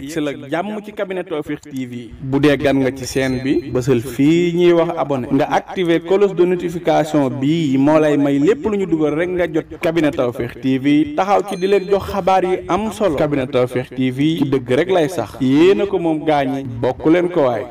yegsil ak jàmm ci cabinet Tawfekh TV bu dee gan nga ci chaîne bi bësal fii ñuy wax abonné nga activer cloche de notification bii moo lay may lépp lu ñu dugal rek nga jot cabinet Tawfekh TV taxaw ci di leen jox xabaar yi am solo cabinet Tawfekh TV ci dëgg rek lay sax yéena ko moom gaañi bokk leen ko waay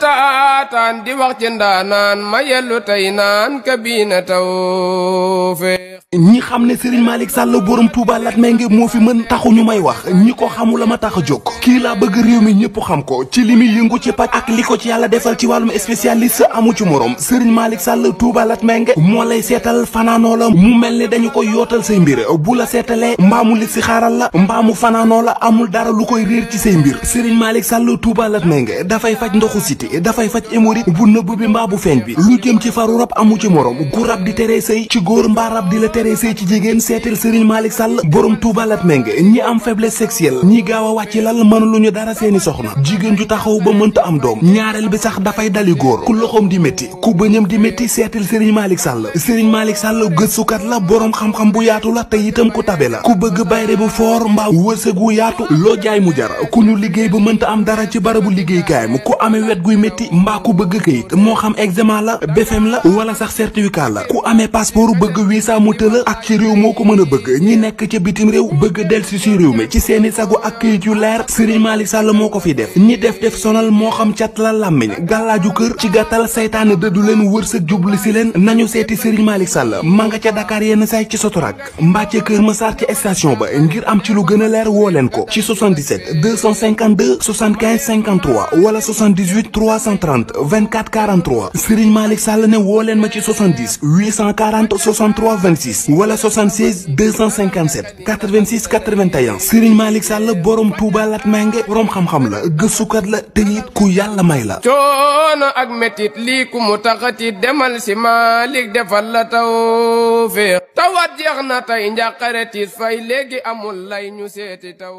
taataan di wax ci ndaanaan ma yellu tey naan kabina Tawfekh ñi xam ne Serigne Malick Sall borom Touba Latmingué moo fi mën taxu ñu may wax ñi ko xamul la ma tax a jóg kii laa bëgg réew mi ñëpp xam ko ci li muy yëngu ci paj ak li ko ci yàlla defal ci wàllum spécialiste amu ci morom Serigne Malick Sall Touba Latmingué moo lay seetal fanaanoo la mu mel ni dañu koy yootal say mbir bu la seetalee mbaamu li si xaaral la mbaamu fanaanoo la amul dara lu koy réer ci say mbir Serigne Malick Sall Touba Latmingué dafay faj ndoxu siti dafay faj hémorroïde bu nëbb bi mbaa bu feeñ bi lu jëm ci faru rab amu ci morom gu rab di teree sëy ci góor mbaa rab di la teree sëy ci jigéen seetal Serigne Malick Sall borom Touba Latmingué ñi am faiblesse sexuelle ñi gaaw a wàcc lal mënuluñu dara seeni soxna jigéen ju taxaw ba mënta am doom ñaareel bi sax dafay dali góor ku loxoom di métti ku bëñam di métti seetal Serigne Malick Sall Serigne Malick Sall gëstukat la borom xam-xam bu yaatu la te itam ku tabe la ku bëgg bayre bu foor mbaa wërsëg wu yaatu loo jaay mu jar ku ñu liggéey ba mënta am dara ci barabu liggéeykaayam ku amee wet guy métti mbaa ku bëgg kayit moo xam examen la BFEM la wala sax certificat la ku amee passeport bëgg visa mu tëla ak ci réew moo ko mën a bëgg ñi nekk ca bitim réew bëgg delsi si réew mi ci seeni sago ak kayit yu leer Serigne Malick Sall moo ko fi def ñi def sonal moo xam cat la làmmiñ gàllaaju kër ci gàttal saytaane dëddu leen wërsëg jublu si leen nañu seeti Serigne Malick Sall ma nga ca Dakar yenn say ci Sotorak mbaa ca Kër Massar ci station ba ngir am ci lu gën a leer woo leen ko ci 77 252 75 53 wala 78 330 24 43 Serigne Malick Sall ne woo leen ma ci 70 840 63 26 wala 76 257 86 81 Serigne Malick Sall borom Touba Latmingué borom xam-xam la gëstukat la te it ku yàlla may la. coono ak metit lii ku mu taxati demal si Malick defal la Tawfekh tawat jeex na tey njàqare tiis fay léegi amul lay ñu seeti taw.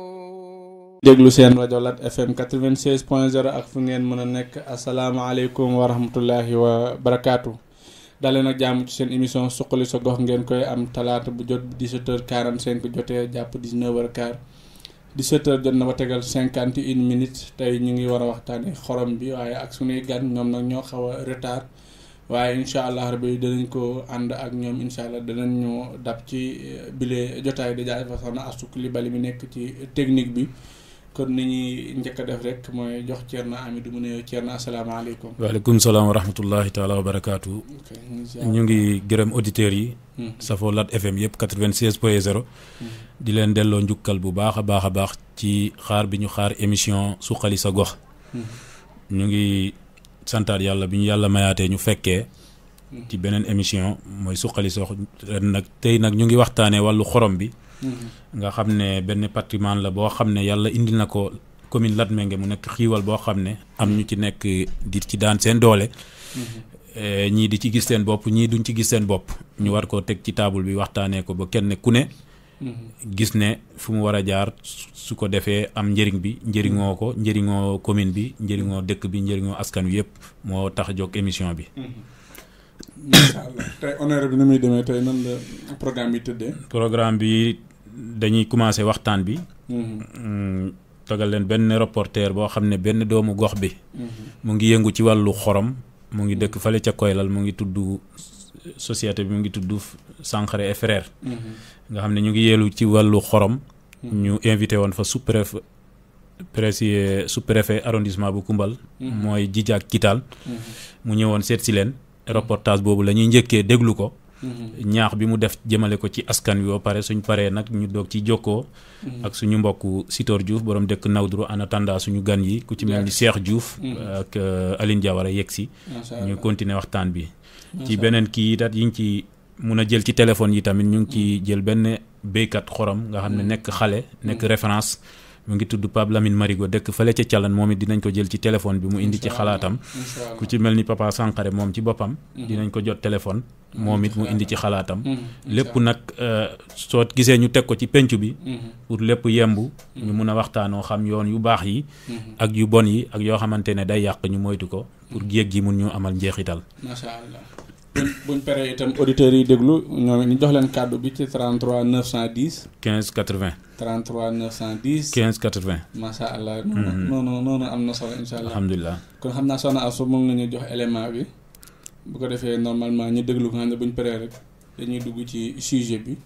déglu seen rajo Lat FM 96.0 ak fu ngeen mën a nekk asalaamaaleykum wa rahmatullahi wa barakaatu. dalee nag jàmm ci seen émission suqali sa gox ngeen koy am talaata bu jot 17h45 jotee jàpp 19h15 17h jot na ba tegal 51 minutes tey ñu ngi war a waxtaanee xorom bi waaye ak suñuy gan ñoom nag ñoo xaw a retard waaye incha allah rabbi danañ ko ànd ak ñoom incha allah danañ ñu dab ci bile jotaay di jaay fa soxna Astou Coulibaly mi nekk ci technique bi. kon ni ñuy njëkk a def rek mooy jox Thierno Amidou mu ne Thierno asalaamaaleykum. waaleykum salaam wa rahmatullahi taala wa barakaatu. ñu ngi gërëm auditeurs yi. safoo Lat FM yëpp 96.0. di leen delloo njukkal bu baax a baax ci xaar bi ñu xaar émission suqali sa gox. ñu ngi santaat yàlla bi ñu yàlla mayaatee ñu fekkee. ci beneen émission mooy suqali sa gox ren nag tey nag ñu ngi waxtaanee wàllu xorom bi. nga xam ne benn patrimoine la boo xam ne yàlla indi na ko commune Latmingué mu nekk xiiwal boo xam ne am ñu ci nekk di ci daan seen doole ñii di ci gis seen bopp ñii duñ ci gis seen bopp ñu war koo teg ci table bi waxtaanee ko ba kenn ku ne gis ne fu mu war a jaar su ko defee am njëriñ bi njëriñoo ko njëriñoo commune bi njëriñoo dëkk bi njëriñoo askan wi yëpp moo tax jóg émission bi. incha allah tey honneur bi ni muy demee tey nan la programme bi tëddee. programme bi dañuy commencé waxtaan bi. togal leen benn reporter boo xam ne benn doomu gox bi. mu ngi yëngu ci wàllu xorom. mu ngi dëkk fale ca Koylal mu ngi tudd société bi mu ngi tudd Sankhare et Frères. nga xam ne ñu ngi yéelu ci wàllu xorom. ñu invité woon fa sous-préfet arrondissement bu Koumbal. mooy Djidiack Kital. mu ñëwoon seet si leen. reportage boobu la ñuy njëkkee déglu ko. ñaax bi mu def jëmale ko ci askan wi ba pare suñ paree nag ñu doog ci jokkoo. ak suñu mbokk Sitor Diouf borom dëkk Nawdru en attendant suñu gan yi ku ci mel ni Cheikh Diouf. ak Aline Diawara yegg si. ñu continuer waxtaan bi. ci beneen kii yi ñu ngi ci mun a jël ci téléphone yi tamit ñu ngi ci jël benn béykat xorom nga xam ne nekk xale nekk référence. mu ngi tudd Pape Lamine Marigo dëkk fële ca Thialane moom it dinañ ko jël ci téléphone bi mu indi ci xalaatam ku ci mel ni Papa Sankhare moom ci boppam dinañ ko jot téléphone moom it mu indi ci xalaatam lépp nag soo gisee ñu teg ko ci penc bi pour lépp yemb ñu mun a waxtaanoo xam yoon yu baax yi ak yu bon yi ak yoo xamante ne day yàq ñu moytu ko pour géej gi mun ñu amal njeexital. macha allah buñ paree itam auditeurs yi déglu ñoom ñu jox leen kàddu bi ci 33 910. 15 80. 33 910. 15 80. macha allah. noonu am na solo incha allah. alhamdulilah. kon xam naa soxna Asou moom la ñuy jox élément bi bu ko defee normalement ñu déglu ko xam ne buñ paree rek dañuy dugg ci sujet bi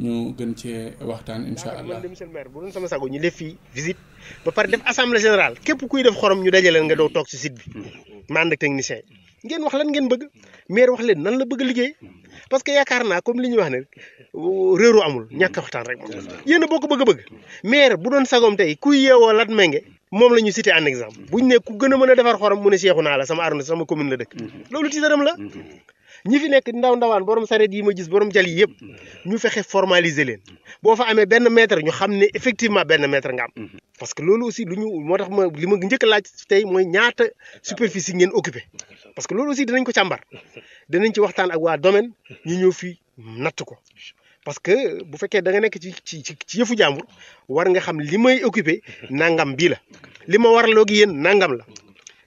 ñu gën cee waxtaan incha allah. man de monsieur le maire bu doon sama sago ñu def fii visite ba pare def assemblée générale képp kuy def xorom ñu dajaleen nga doo toog ci site bi ma ànd ak technicien yi ngeen wax lan ngeen bëgg maire wax leen nan la bëgg a liggéey parce que yaakaar naa comme li ñuy wax ne réeroo amul ñàkk waxtaan rek yéen a bokk bëgg-bëgg maire bu doon sagoom tey kuy yeewoo Latmingué moom la ñu cité en exemple buñ ne ku gën a mën a defar xorom mu ne seexu naa la sama arrondissement sama commune la dëkk loolu tiitaram la ñi fi nekk ndaw ndawaan borom sareet yi ma gis borom jal yi yëpp ñu fexe formaliser leen boo fa amee benn mètre ñu xam ne effectivement benn mètre nga am parce que loolu aussi lu ñu moo tax ma li ma njëkk a laaj tey mooy ñaata superficie ngeen occupé parce que loolu aussi dinañ ko càmbar dinañ ci waxtaan ak waa domaine ñu ñëw fii natt ko parce que bu fekkee da nga nekk ci yëfu jàmbur war nga xam li may occupé nangam bii la li ma waraloo gi yéen nangam la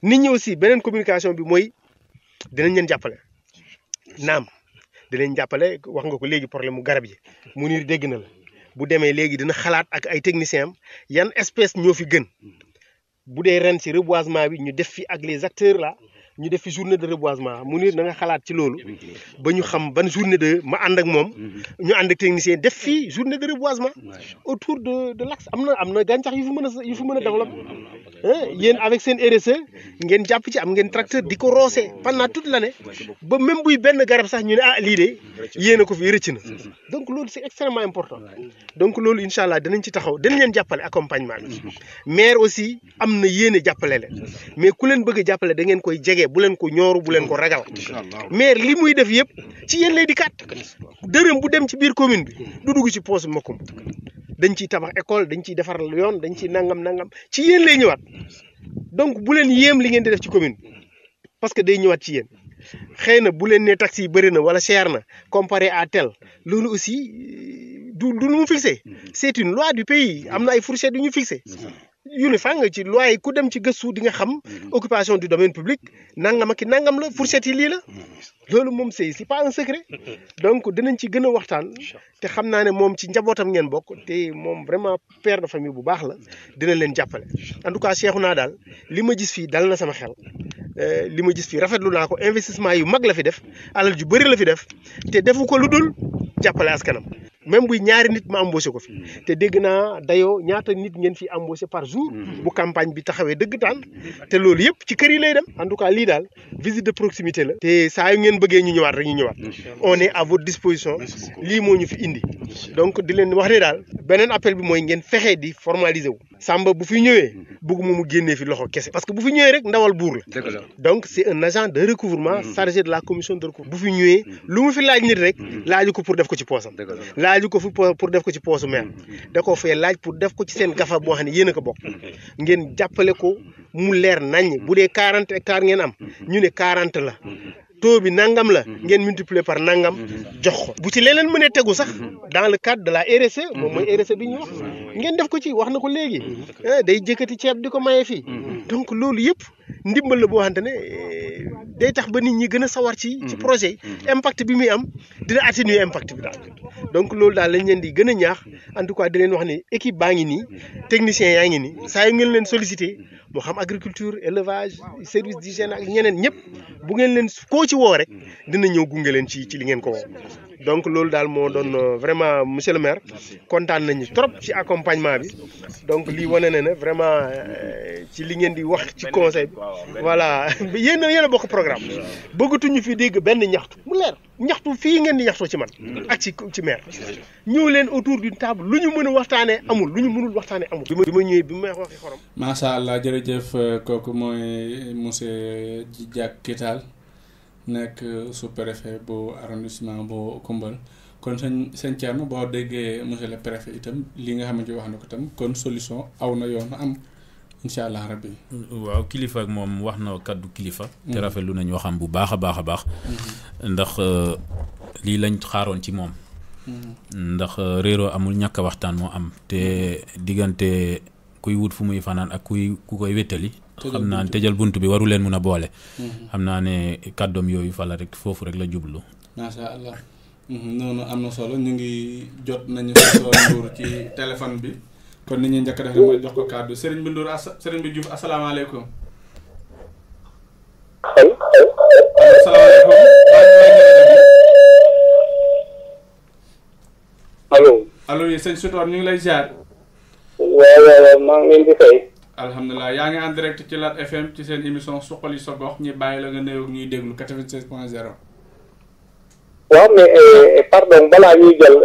nit ñi aussi beneen communication bi mooy dinañ leen jàppale naam dinañ jàppale wax nga ko léegi problème mu garab yi mu ni dégg na la bu demee léegi dina xalaat ak ay techniciens am yan espèce ñoo fi gën bu dee ren si reboisement bi ñu def fi ak les acteurs là ñu def fi journée de reboisement mu ni na nga xalaat ci loolu ba ñu xam ban journée de ma ànd ak moom ñu ànd ak technicien def fi journée de reboisement autour de l'axe am na gàncax yu fi mën a développer yéen avec seen RSE ngeen jàpp ci am ngeen tracteur di ko roose pendant toute l'année ba même buy benn garab sax ñu ne ah lii de yéen a ko fi rëcc na donc loolu c'est extrêmement important donc loolu incha allah dinañ ci taxaw dinañ leen jàppale accompagnement bi maire aussi am na yéene jàppale leen mais ku leen bëgg a jàppale da ngeen koy jege bu leen ko ñooru bu leen ko ragal maire li muy def yëpp ci yéen lay dikkaat dërëm bu dem ci biir commune bi du dugg ci poche Macoumba dañ ciy tabax école dañ ciy defar yoon dañ ciy nangam ci yéen lay ñëwaat donc bu leen yéem li ngeen di def ci commune parce que day ñëwaat ci yéen xëy na bu leen ne taxes yi bëri na wala cher na comparé à tel loolu aussi du lu mu fixé c'est une loi du pays am na ay fourchettes yu ñu fixé yu ne fàng ci loi yi ku dem ci gëstu di nga xam occupation du domaine public nangam ak nangam la fourchette yi lii la loolu moom c'est pas un secret donc dinañ ci gën a waxtaan te xam naa ne moom ci njabootam ngeen bokk te moom vraiment père de famille bu baax la dina leen jàppale en tout cas Cheikhouna daal li ma gis fii dal na sama xel li ma gis fii rafetlu naa ko investissement yu mag la fi def alal ju bëri la fi def te defu ko lu dul jàppale askanam même buy ñaari nit ma embauché ko fi te dégg naa dayoo ñaata nit ngeen fi embauché par jour bu campagne bi taxawee dëgg-taan te loolu yëpp ci kër yi lay dem en tout cas lii daal visite de proximité la te saa yu ngeen bëggee ñu ñëwaat rek ñu ñëwaat on est à votre disposition lii moo ñu fi indi donc di leen wax ne daal beneen appel bi mooy ngeen fexee di formaliser wu Samba bu fi ñëwee bëgguma mu génnee fi loxo kese parce que bu fi ñëwee rek ndawal buur la donc c'est un agent de recouvrement chargé de la commission de recouvrement bu fi ñëwee lu mu fi laaj nit rek laaju ko pour def ko ci poosam laaju ko fi pour def ko ci poosu maire da ko fee laaj pour def ko ci seen gafa boo xam ne yéen a ko bokk ngeen jàppale ko mu leer naññ bu dee 40 hectares ngeen am ñu ne 40 la taux bi nangam la ngeen multiplier par nangam jox ko bu ci leneen mënee tegu sax dans le cadre de la RSE moom mooy RSE bi ñu wax ngeen def ko ci wax na ko léegi day jëkkati ceeb di ko maye fii donc loolu yëpp ndimbal la boo xamante ne day tax ba nit ñi gën a sawar ci projet yi impact bi muy am dina atténuer impact bi daal donc loolu daal lañ leen di gën a ñaax en tout cas di leen wax ne équipe baa ngi nii technicien yaa ngi nii saa yu ngeen leen sollicité moo xam agriculture élevage service d'hygiène ak ñeneen ñëpp bu ngeen leen koo ci woo rek dina ñëw gunge leen ci li ngeen ko woo donc loolu daal moo doon vraiment monsieur le maire kontaan nañu trop ci accompagnement bi donc lii wane na ne vraiment ci li ngeen di wax ci conseil bi voilà yéen a bokk programme bëggatuñu fi dégg benn ñaxtu mu leer ñaxtu fii ngeen di ñaxtoo ci man ak ci maire ñëw leen autour d'une table lu ñu mën a waxtaanee amul lu ñu mënul waxtaanee amul. bi ma ñëwee bi ma waxee xorom. macha allah jërëjëf kooku mooy monsieur Diack Kital nekk sous-préfet bu arrondissement bu Koumbal kon sëñ Thierno boo déggee monsieur le préfet itam li nga xamante wax na ko itam kon solution aw na yoon am incha allah rabbi. waaw kilifa ak moom wax na kaddu kilifa. te rafetlu nañ waxam bu baax a baax. ndax lii lañ xaaroon ci moom. ndax réeroo amul ñàkk a waxtaan moo am te diggante kuy wut fu muy fanaan ak ku koy wéttali xam naa ne tëjal bunt bi waru leen mun a boole xam naa ne kàddoom yooyu fa la rek foofu rek la jublu macha allah noonu am na solo ñu ngi jot nañu Sitor Ndour ci téléphone bi kon ni ñuy njëkk def mooy jox ko kàddu Serigne bi Ndour Serigne bi Diouf asalaamaaleykum asalaamaaleykum allo yi sëñ Sitor ñu ngi lay ziar waaw maa ngi leen di fay alhamdulilah yaa ngi en direct ci Lat FM ci seen émission suqali sa gox ñi bàyyi la nga néew ñuy déglu 96.0 waaw mais pardon balaa ñuy jël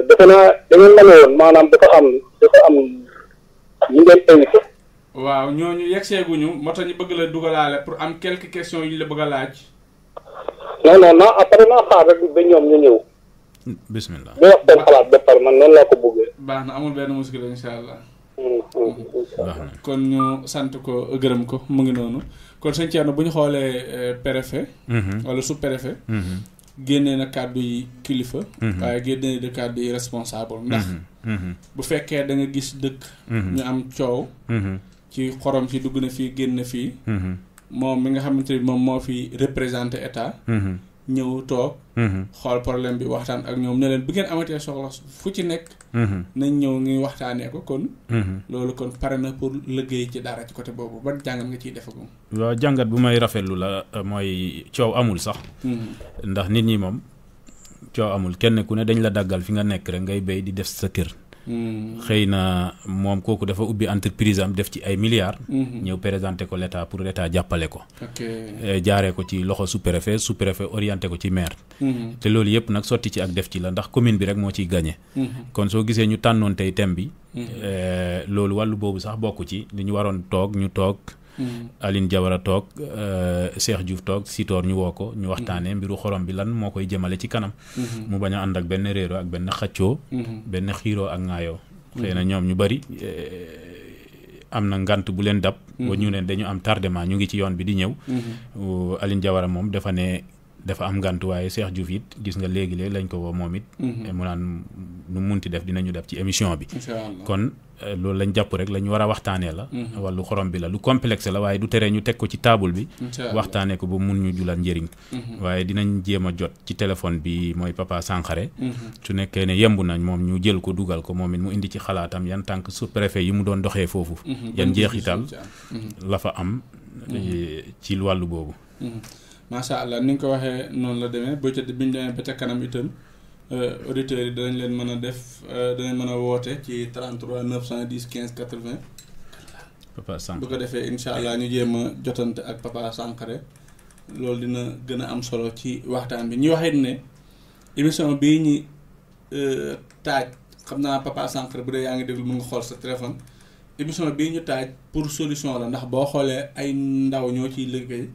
defe naa da ngeen mën woon maanaam dafa am ñu ngeen invité waaw ñooñu yeggseeguñu moo tax ñu bëgg la dugalaale pour am quelques questions yu ñu la bëgg a laaj non après naa xaar rek ba ñoom ñu ñëw bismillah ba wax seen xalaat ba pare man noonu laa ko bëggee baax na amul benn muskila insha allah kon ñu sant ko gërëm ko mu ngi noonu kon sëñ Thierno bu ñu xoolee préfet wala sous préfet génnee na kàddu yi kilifa waaye génnee na kàddu yi responsable ndax bu fekkee da nga gis dëkk ñu am coow ci xorom si dugg na fii génn fii moom mi nga xamante ni moom moo fi représenté état ñëw toog xool problème bi waxtaan ak ñoom ne leen bu ngeen amatee soxla fu ci nekk nañ ñëw ngi waxtaanee ko kon loolu kon pare na pour liggéey ci dara ci côté boobu ban jàngat nga ciy defagum waaw jàngat bu may rafetlu la mooy coow amul sax ndax nit ñi moom coow amul kenn ku ne dañ la daggal fi nga nekk rek ngay béy di def sa kër xëy na moom kooku dafa ubbi entreprise am def ci ay milliards ñëw présenté ko l'état pour l'état jàppale ko jaaree ko ci loxo sous-préfet orienté ko ci maire te loolu yëpp nag sotti ci ak def ci la ndax commune bi rek moo ciy gagné kon soo gisee ñu tànnoon tey thème bi loolu wàllu boobu sax bokk ci li ñu waroon toog ñu toog Aline Diawara toog Cheikh Diouf toog Sitor ñu woo ko ñu waxtaanee mbiru xorom bi lan moo koy jëmale ci kanam mu bañ a ànd ak benn réero ak benn xaccoo benn xiiroo ak ŋaayoo xëy na ñoom ñu bari am na ngant bu leen dab ba ñu ne dañu am tardement ñu ngi ci yoon bi di ñëw Aline Diawara moom dafa ne dafa am ngant waaye Cheikh Diouf it gis nga léegi-léegi lañ ko woo moom it mu naan nu munti def dinañu def ci émission bi kon loolu lañ jàpp rek la ñu war a waxtaanee la wàllu xorom bi la lu complexe la waaye du tere ñu teg ko ci table bi waxtaanee ko ba mun ñu julal njëriñ waaye dinañ jéem a jot ci téléphone bi mooy Papa Sankhare su nekkee ne yemb nañ moom ñu jël ko dugal ko moom it mu indi ci xalaatam yan tant que sous-préfet yi mu doon doxee foofu yan jeexital la fa am ci wàllu boobu macha allah ni nga ko waxee noonu la demee ba ca bi ñu demee ba ca kanam itam auditeurs yi danañ leen mën a def danañ mën a woote ci 33 910 15 80. Papa Sankhare bu ko defee incha allah ñu jéem a jotante ak Papa Sankhare loolu dina gën a am solo ci waxtaan bi ñu waxit ne émission bii ñi taaj xam naa Papa Sankhare bu dee yaa ngi déglu mu ngi xool sa téléphone émission bii ñu taaj pour solution la ndax boo xoolee ay ndaw ñoo ciy liggéey.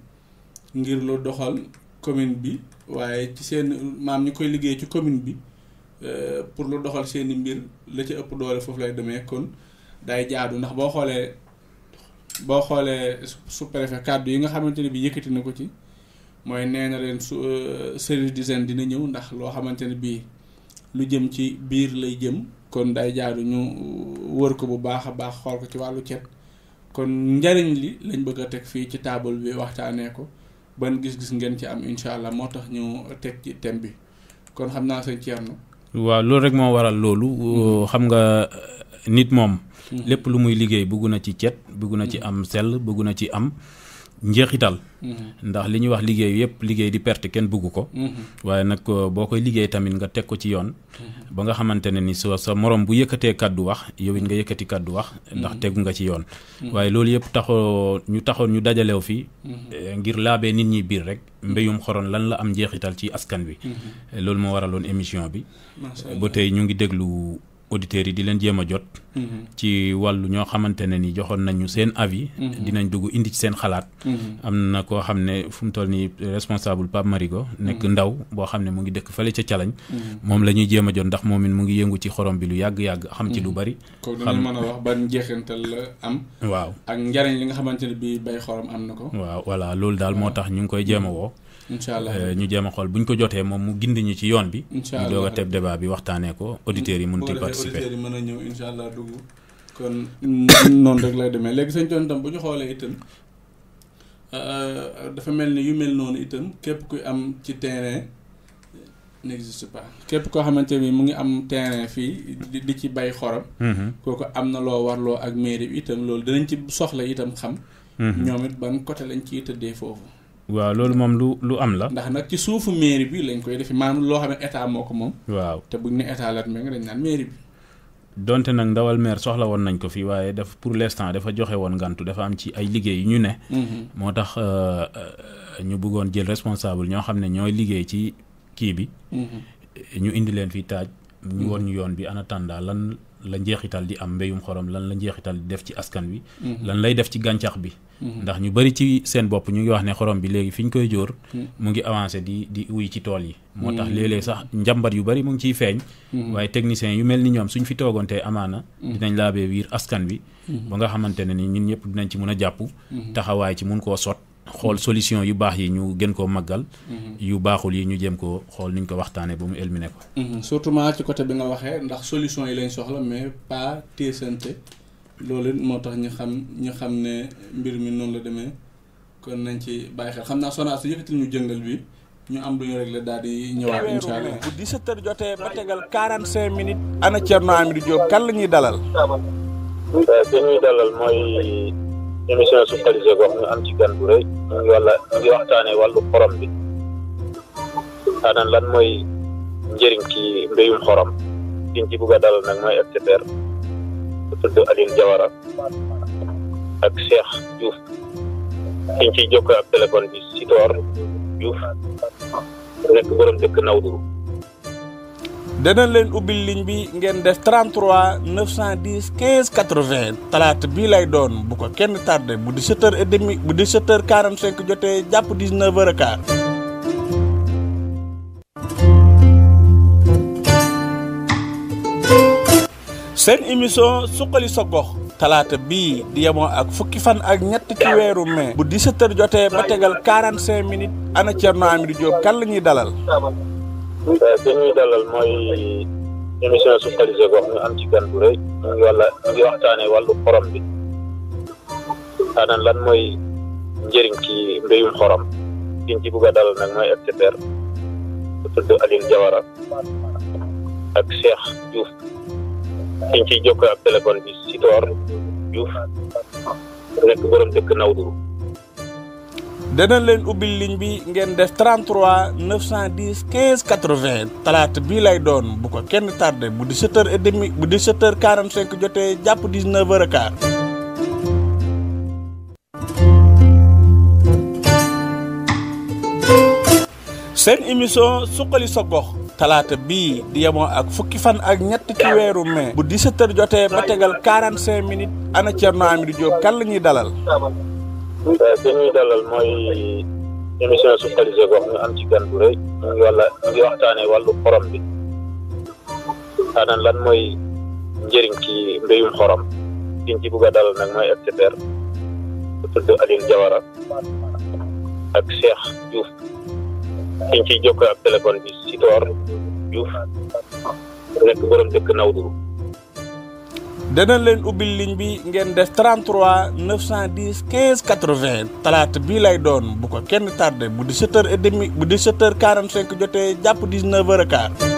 ngir lu doxal commune bi waaye ci seen maam ñi koy liggéey ci commune bi pour lu doxal seen i mbir la ci ëpp doole foofu lay demee kon day jaadu ndax boo xoolee sous-préfet kàddu yi nga xamante ne bi yëkkati na ko ci mooy nee na leen service d'hygiène dina ñëw ndax loo xamante ne bii lu jëm ci biir lay jëm kon day jaadu ñu wër ko bu baax a baax xool ko ci wàllu cet kon njariñ li lañ bëgg a teg fii ci table bi waxtaanee ko ban gis-gis ngeen ci am incha allah moo tax ñu teg ci thème bi kon xam naa sëñ Thierno. waaw loolu rek moo waral loolu xam nga nit moom. lépp lu muy liggéey bëgg na ci cet bëgg na ci am sell bëgg na ci am njeexital. ndax li ñuy wax liggéey yëpp liggéey di perte kenn bëggu ko. waaye nag boo koy liggéey tamit nga teg ko ci yoon. ba nga xamante ne ni sa morom bu yëkkatee kàddu wax yow it nga yëkkati kàddu wax. ndax tegu nga ci yoon. waaye loolu yëpp taxoon ñu dajalew fii. ngir laabee nit ñi biir rek mbéyum xoron lan la am njeexital ci askan wi. loolu moo waraloon émission bi. ba tey ñu ngi déglu auditeurs yi di leen jéem a jot. ci wàllu ñoo xamante ne ni joxoon nañu seen avis. dinañ dugg indi ci seen xalaat. am na koo xam ne fu mu toll nii responsable Pape Marigo nekk ndaw boo xam ne mu ngi dëkk fële ca Calañ. moom la ñuy jéem a jot ndax moom it mu ngi yëngu ci xorom bi lu yàgg-yàgg xam ci lu bari. ko dinañ mën a wax ban njeexintal la am. waaw ak njariñ li nga xamante ne bii bay xorom am na ko. waaw voilà loolu daal moo tax ñu ngi koy jéem a woo. incha allah ñu jéem a xool bu ñu ko jotee moom mu gindi ñu ci yoon bi. incha allah ñu doog a teb débat bi waxtaanee ko auditeurs yi mun ci participer. auditeurs yi mën a ñëw incha allah dugg kon noonu rek lay demee léegi sëñ Thione tam bu ñu xoolee itam dafa mel ni yu mel noonu itam képp kuy am ci terrain n'existe pas képp koo xamante ni mu ngi am terrain fii di ci bay xorom. kooku am na loo warloo ak mairie bi itam loolu dinañ ci soxla itam xam. ñoom it ban côté lañ ciy tëddee foofu. waaw loolu moom lu am la. ndax nag ci suufu mairie bi lañ koy defi maanaam loo xam ne état moo ko moom. waaw te buñ ne état Latmingué nga dañ naan mairie bi. donte nag ndawal maire soxla woon nañ ko fii waaye daf pour l'instant dafa joxe woon ngantu dafa am ci ay liggéey yu ñu ne. moo tax ñu bëggoon jël responsable ñoo xam ne ñooy liggéey ci kii bi. ñu indi leen fii taaj. ñu won ñu yoon bi en attendant lan la njeexital di am mbéyum xorom lan la njeexital di def ci askan wi. lan lay def ci gàncax bi. ndax ñu bari ci seen bopp ñu ngi wax ne xorom bi léegi fi ñu koy jóor mu ngi avancé di wuy ci tool yi. moo tax léeg-léeg sax njàmbat yu bari mu ngi ciy feeñ. waaye techniciens yu mel ni ñoom suñ fi toogoontee amaana. dinañ laabee wiir askan wi. ba nga xamante ne ni ñun ñëpp dinañ ci mun a jàpp. taxawaay ci mun koo sot. xool solution yu baax yi ñu gën koo màggal. yu baaxul yi ñu jëm koo xool niñ ko waxtaanee ba mu éliminer ko. surtout ci côté bi nga waxee ndax solution yi lañ soxla mais pas téesante loolu moo tax ñu xam ne mbir mi noonu la demee kon nañ ci bàyyi xel xam naa Sonaas su yëkkatil ñu jëngal bi ñu am lu ñu réglé daal di ñëwaat incha allah. bu 17h jotee ba tegal 45 minutes. ana Thierno Hamidou Diop kan la ñuy dalal. ki ñuy dalal mooy. émission Suxali sa Gox ñu am ci gan bu rëy ñu ngi waxtaanee wàllu xorom bi xanaa lan mooy njëriñ ci mbéyum xorom kiñ ci bugg a dalal nag mooy expert bu tudd Aline Diawara ak Cheikh Diouf kiñ ciy jokkoo ak téléphone bi Sitor Diouf nekk borom dëkk Nawduru. dana leen ubbil ligne bi ngeen def 33 910 15 80 talaata bii lay doon bu ko kenn tardé bu 17h30 bu 17h45 jotee jàpp 19h15. seen émission suqali sa gox talaata bii di yemoo ak fukki fan ak ñett ci weeru mai bu 17h jotee ba tegal 45 minutes ana Thierno Hamidou Diop kan la ñuy dalal. ki ñuy dalal mooy émission Suxali sa Gox ñu am ci gan bu rëy ñu ngi waxtaanee wàllu xorom bi xanaa lan mooy njëriñ ci mbéyum xorom kiñ ci bugg a dalal nag mooy expert bu tudd Aline Diawara ak Cheikh Diouf kiñ ciy jokkoo ak téléphone bi Sitor Diouf nekk borom dëkk Nawduru. dana leen ubbil ligne bi ngeen def 33 910 15 80 talaata bii lay doon bu ko kenn tardé bu 17h30 bu 17h45 jotee jàpp 19h15. seen émission suqali sa gox talaata bii di yemoo ak fukki fan ak ñett ci weeru mai bu 17h jotee ba tegal 45 minutes ana Thierno Hamidou Diop kan la ñuy dalal. ki ñuy dalal mooy émission Suxali sa Gox ñu am ci gan bu rëy ñu ngi waxtaanee wàllu xorom bi xanaa lan mooy njëriñ ci mbéyum xorom kiñ ci bugg a dalal nag mooy expert bu tudd Aline Diawara ak Cheikh Diouf kiñ ciy jokkoo ak téléphone bi Sitor Diouf nekk borom dëkk Nawduru. dana leen ubbil ligne bi ngeen def 33 910 15 80 talaata bii lay doon bu ko kenn tardé bu 17h30 bu 17h45 jotee jàpp 19h15.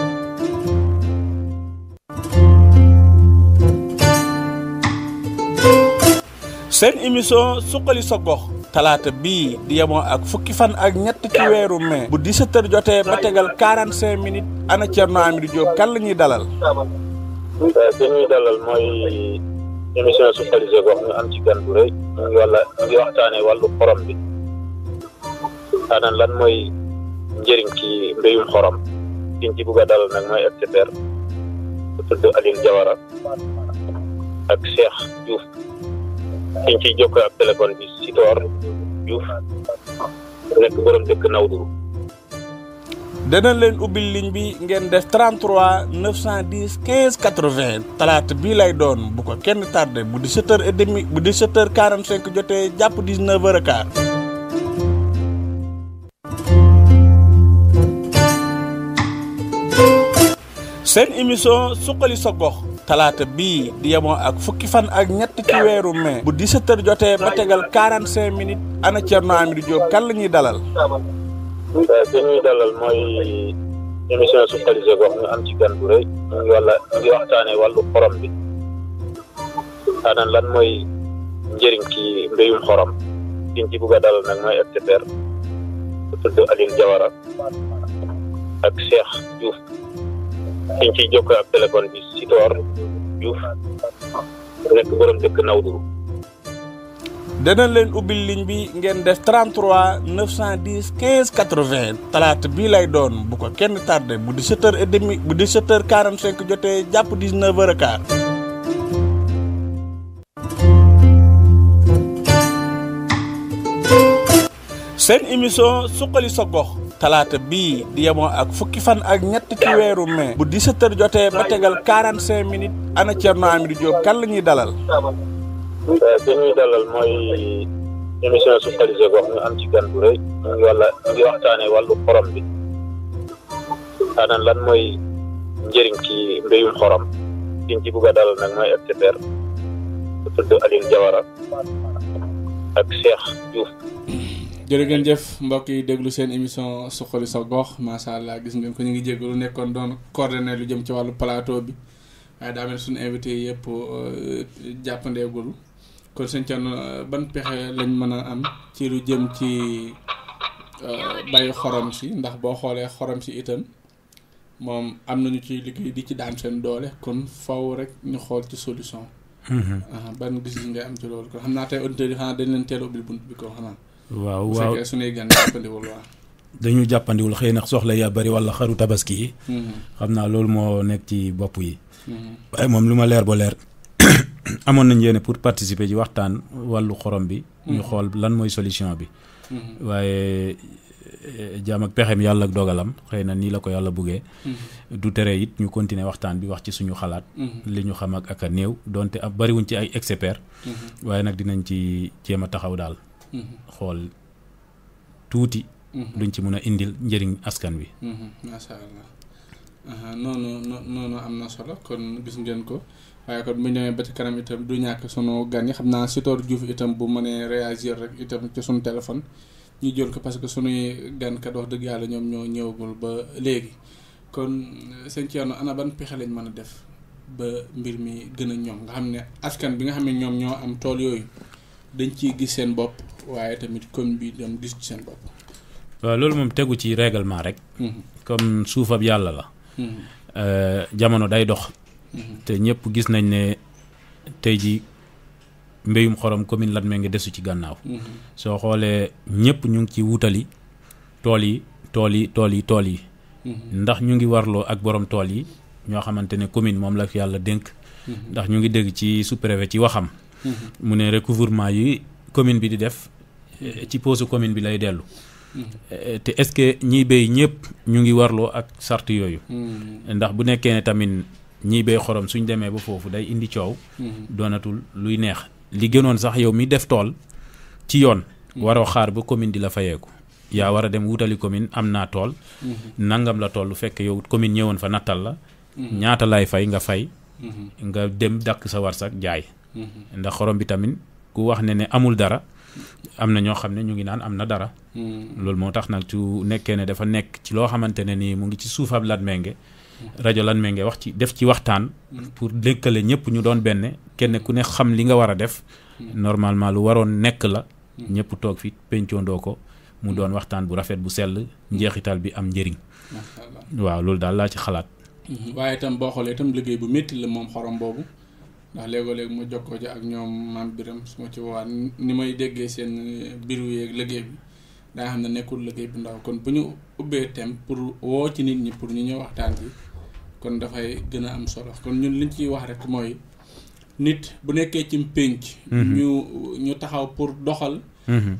seen émission suqali sa gox talaata bii di yemoo ak fukki fan ak ñett ci weeru mai bu 17h jotee ba tegal 45 minutes ana Thierno Hamidou Diop kan la ñuy dalal. ki ñuy dalal mooy émission Suxali sa Gox ñu am ci gan bu rëy ñu ngi waxtaanee wàllu xorom bi xanaa lan mooy njëriñ ci mbéyum xorom kiñ ci bugg a dalal nag mooy expert bu tudd Aline Diawara ak Cheikh Diouf kiñ ciy jokkoo ak téléphone bi Sitor Diouf nekk borom dëkk Nawduru. dana leen ubbil ligne bi ngeen def 33 910 15 80 talaata bii lay doon bu ko kenn tardé bu 17h30 bu 17h45 jotee jàpp 19h15. seen émission suqali sa gox talaata bii di yemoo ak fukki fan ak ñett ci weeru mai bu 17h jotee ba tegal 45 minutes ana Thierno Hamidou Diop kan la ñuy dalal. ki ñuy dalal mooy émission Suxali sa Gox ñu am ci gan bu rëy ñu ngi waxtaanee wàllu xorom bi xanaa lan mooy njëriñ ci mbéyum xorom ki ñu ci bugg a dalal nag mooy expert bu tudd Aline Diawara ak Cheikh Diouf ki ñu ciy jokkoo ak téléphone bi Sitor Diouf nekk borom dëkk Nawduru. dana leen ubbil ligne bi ngeen def 33 910 15 80 talaata bii lay doon bu ko kenn tardé bu 17h30 bu 17h45 jotee jàpp 19h15. seen émission suqali sa gox talaata bii di yemoo ak fukki fan ak ñett ci weeru mai bu 17h jotee ba tegal 45 minutes ana Thierno Hamidou Diop kan la ñuy dalal. ki ñuy dalal mooy émission Suxali sa Gox ñu am ci gan bu rëy ñu ngi waxtaanee wàllu xorom bi xanaa lan mooy njëriñ ci mbéyum xorom ki ñu ci bugg a dalal nag mooy expert bu tudd Aline Diawara ak Cheikh Diouf. jërëjëf mbokk yi déglu seen émission Suxali sa Gox macha allah gis ngeen ko ñu ngi jégalu nekkoon doon coordonné lu jëm ci wàllu plateau bi waaye daa mel suñu invité yëpp jàppandeegul. kon sëñ Thierno ban pexe lañ mën a am ci lu jëm ci bay xorom si ndax boo xoolee xorom si itam moom am nañu ci liggéey di ci daan seen doole kon faw rek ñu xool ci solution. ban gis nga am ci loolu kon xam naa tey auditeurs yi xanaa dañ leen teel a ubbil bunt bi ko xanaa. waaw bu fekkee suñuy gan jàppandiwul waaw. dañu jàppandiwul xëy na soxla yaa bari wala xaru tabaski yi. xam naa loolu moo nekk ci bopp yi. waaye moom lu ma leer ba leer. amoon nañ yéene pour participer ci waxtaan wàllu xorom bi. ñu xool lan mooy solution bi. waaye jaam ak pexem yàlla ak dogalam xëy na nii la ko yàlla buggee. du tere it ñu continuer waxtaan bi wax ci suñu xalaat. li ñu xam ak a néew donte ab bariwuñ ci ay expert. waaye nag dinañ ci jéem a taxaw daal. xool tuuti. luñ ci mën a indil njëriñ askan wi. macha allah noonu am na solo kon gis ngeen ko. waaye kon bu ñu demee ba ci kanam itam du ñàkk sunu gan yi xam naa Sitor Diouf itam bu mënee réagir rek itam ci sunu téléphone ñu jël ko parce que sunuy gan kat wax dëgg yàlla ñoom ñoo ñëwagul ba léegi kon sëñ Thierno ana ban pexe lañ mën a def ba mbir mi gën a ñoŋ nga xam ne askan bi nga xam ne ñoom ñoo am tool yooyu dañ ciy gis seen bopp waaye tamit commune bi dem gis ci seen bopp. waaw loolu moom tegu ci règlement rek. comme suufab yàlla la. jamono day dox. te ñëpp gis nañ ne tey ji mbéyum xorom commune Latmingué desu ci gannaaw. soo xoolee ñëpp ñu ngi ci wutali tool yi. ndax ñu ngi warloo ak borom tool yi ñoo xamante ne commune moom la fi yàlla dénk. ndax ñu ngi dégg ci sous-préfet ci waxam. mu ne recouvrement yi commune bi di def ci poosu commune bi lay dellu. te est-ce que ñiy béy ñëpp ñu ngi warloo ak sart yooyu. ndax bu nekkee ne tamit. ñiy béy xorom suñ demee ba foofu day indi coow. doonatul luy neex li gënoon sax yow mi def tool ci yoon. waroo xaar ba commune di la fayeeku yaa war a dem wutali commune am naa tool. nangam la toll fekk yow commune ñëwoon fa nattal la. ñaata lay fay nga fay. nga dem dakk sa warsak jaay. ndax xorom bi tamit ku wax ne amul dara am na ñoo xam ne ñu ngi naan am na dara. loolu moo tax nag su nekkee ne dafa nekk ci loo xamante ne nii mu ngi ci suufab Latmingué. rajo Latmingué wax ci def ci waxtaan. pour lëkkale ñëpp ñu doon benn kenn ku ne xam li nga war a def. normalement lu waroon nekk la. ñëpp toog fi pencoondoo ko mu doon waxtaan bu rafet bu sell njeexital bi am njëriñ. waaw loolu daal laa ci xalaat. waaye itam boo xoolee itam liggéey bu métti la moom xorom boobu ndax léegoo-léegi mu jokkoo ci ak ñoom maam Biram su ma ci waa ni may déggee seen biru yeeg liggéey bi daa xam ne nekkul liggéey bu ndaw kon bu ñu ubbee thème pour woo ci nit ñi pour ñu ñëw waxtaan bi kon dafay gën a am solo kon ñun liñ ciy wax rek mooy nit bu nekkee ci pénc ñu taxaw pour doxal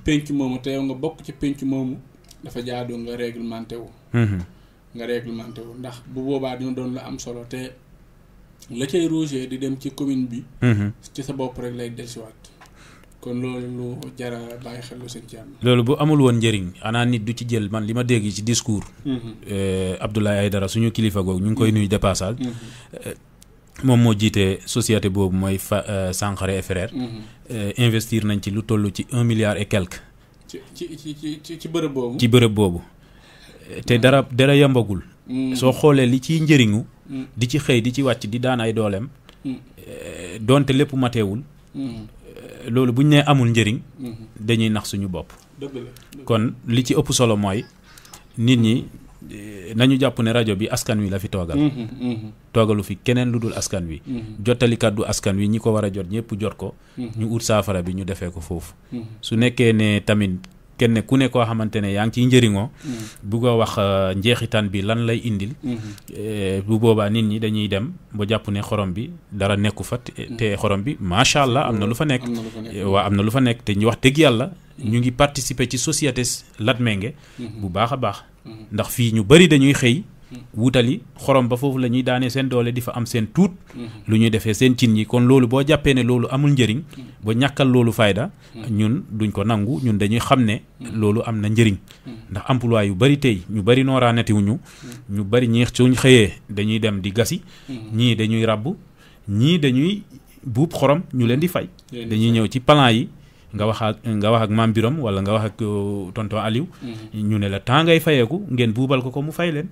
pénc moomu te yow nga bokk ci pénc moomu dafa jaadu nga réglementé wu ndax bu boobaa dina doon la am solo te la cay rougé di dem ci commune bi ci sa bopp rek lay dellusiwaat kon loolu lu jara bàyyi xel lu seen ci am loolu bu amul woon njëriñ xanaa nit du ci jël man li ma dégg ci discours Abdoulaye Aïdara suñu kilifa googu ñu ngi koy nuyu de passage moom moo jiite société boobu mooy Sankhare et Frères. investir nañ ci lu toll ci 1 milliard et quelque. ci bërëb boobu. ci bërëb boobu te dara yambagul. soo xoolee li ciy njëriñu. di ci xëy di ci wàcc di daan ay dooleem. doonte lépp mateewul. loolu buñ nee amul njëriñ. dañuy nax suñu bopp. kon li ci ëpp solo mooy nit ñi nañu jàpp ne rajo bi askan wi la fi toogal. toogalu fi keneen lu dul askan wi. jottali kàddu askan wi ñi ko war a jot ñëpp jot ko. ñu ut saafara bi ñu defee ko foofu. su nekkee ne tamit kenn ku ne koo xamante ne yaa ngi ciy njëriñoo. bu ko wax njeexitaan bi lan lay indil. bu boobaa nit ñi dañuy dem ba jàpp ne xorom bi dara nekku fa te xorom bi macha allah am na lu fa nekk. am na lu fa nekk te ñu wax dëgg yàlla. ñu ngi participer ci société Latmingué bu baax a baax. ndax fii ñu bari dañuy xëy. wutali xorom ba foofu la ñuy daanee seen doole di fa am seen tuut. lu ñuy defee seen cin yi kon loolu boo jàppee ne loolu amul njëriñ. ba ñàkkal loolu fayda. ñun duñ ko nangu ñun dañuy xam ne. loolu am na njëriñ. ndax emploi yu bari tey ñu bari nooraanetiwuñu. ñu bari ñi suñ xëyee dañuy dem di gasi. ñii dañuy rabb ñii dañuy buub xorom ñu leen di fay. dañuy ñëw ci plan yi. nga wax ak maam Biram wala nga wax ak tonton Aliou. ñu ne la temps ngay fayeeku ngeen buubal ko mu fay leen.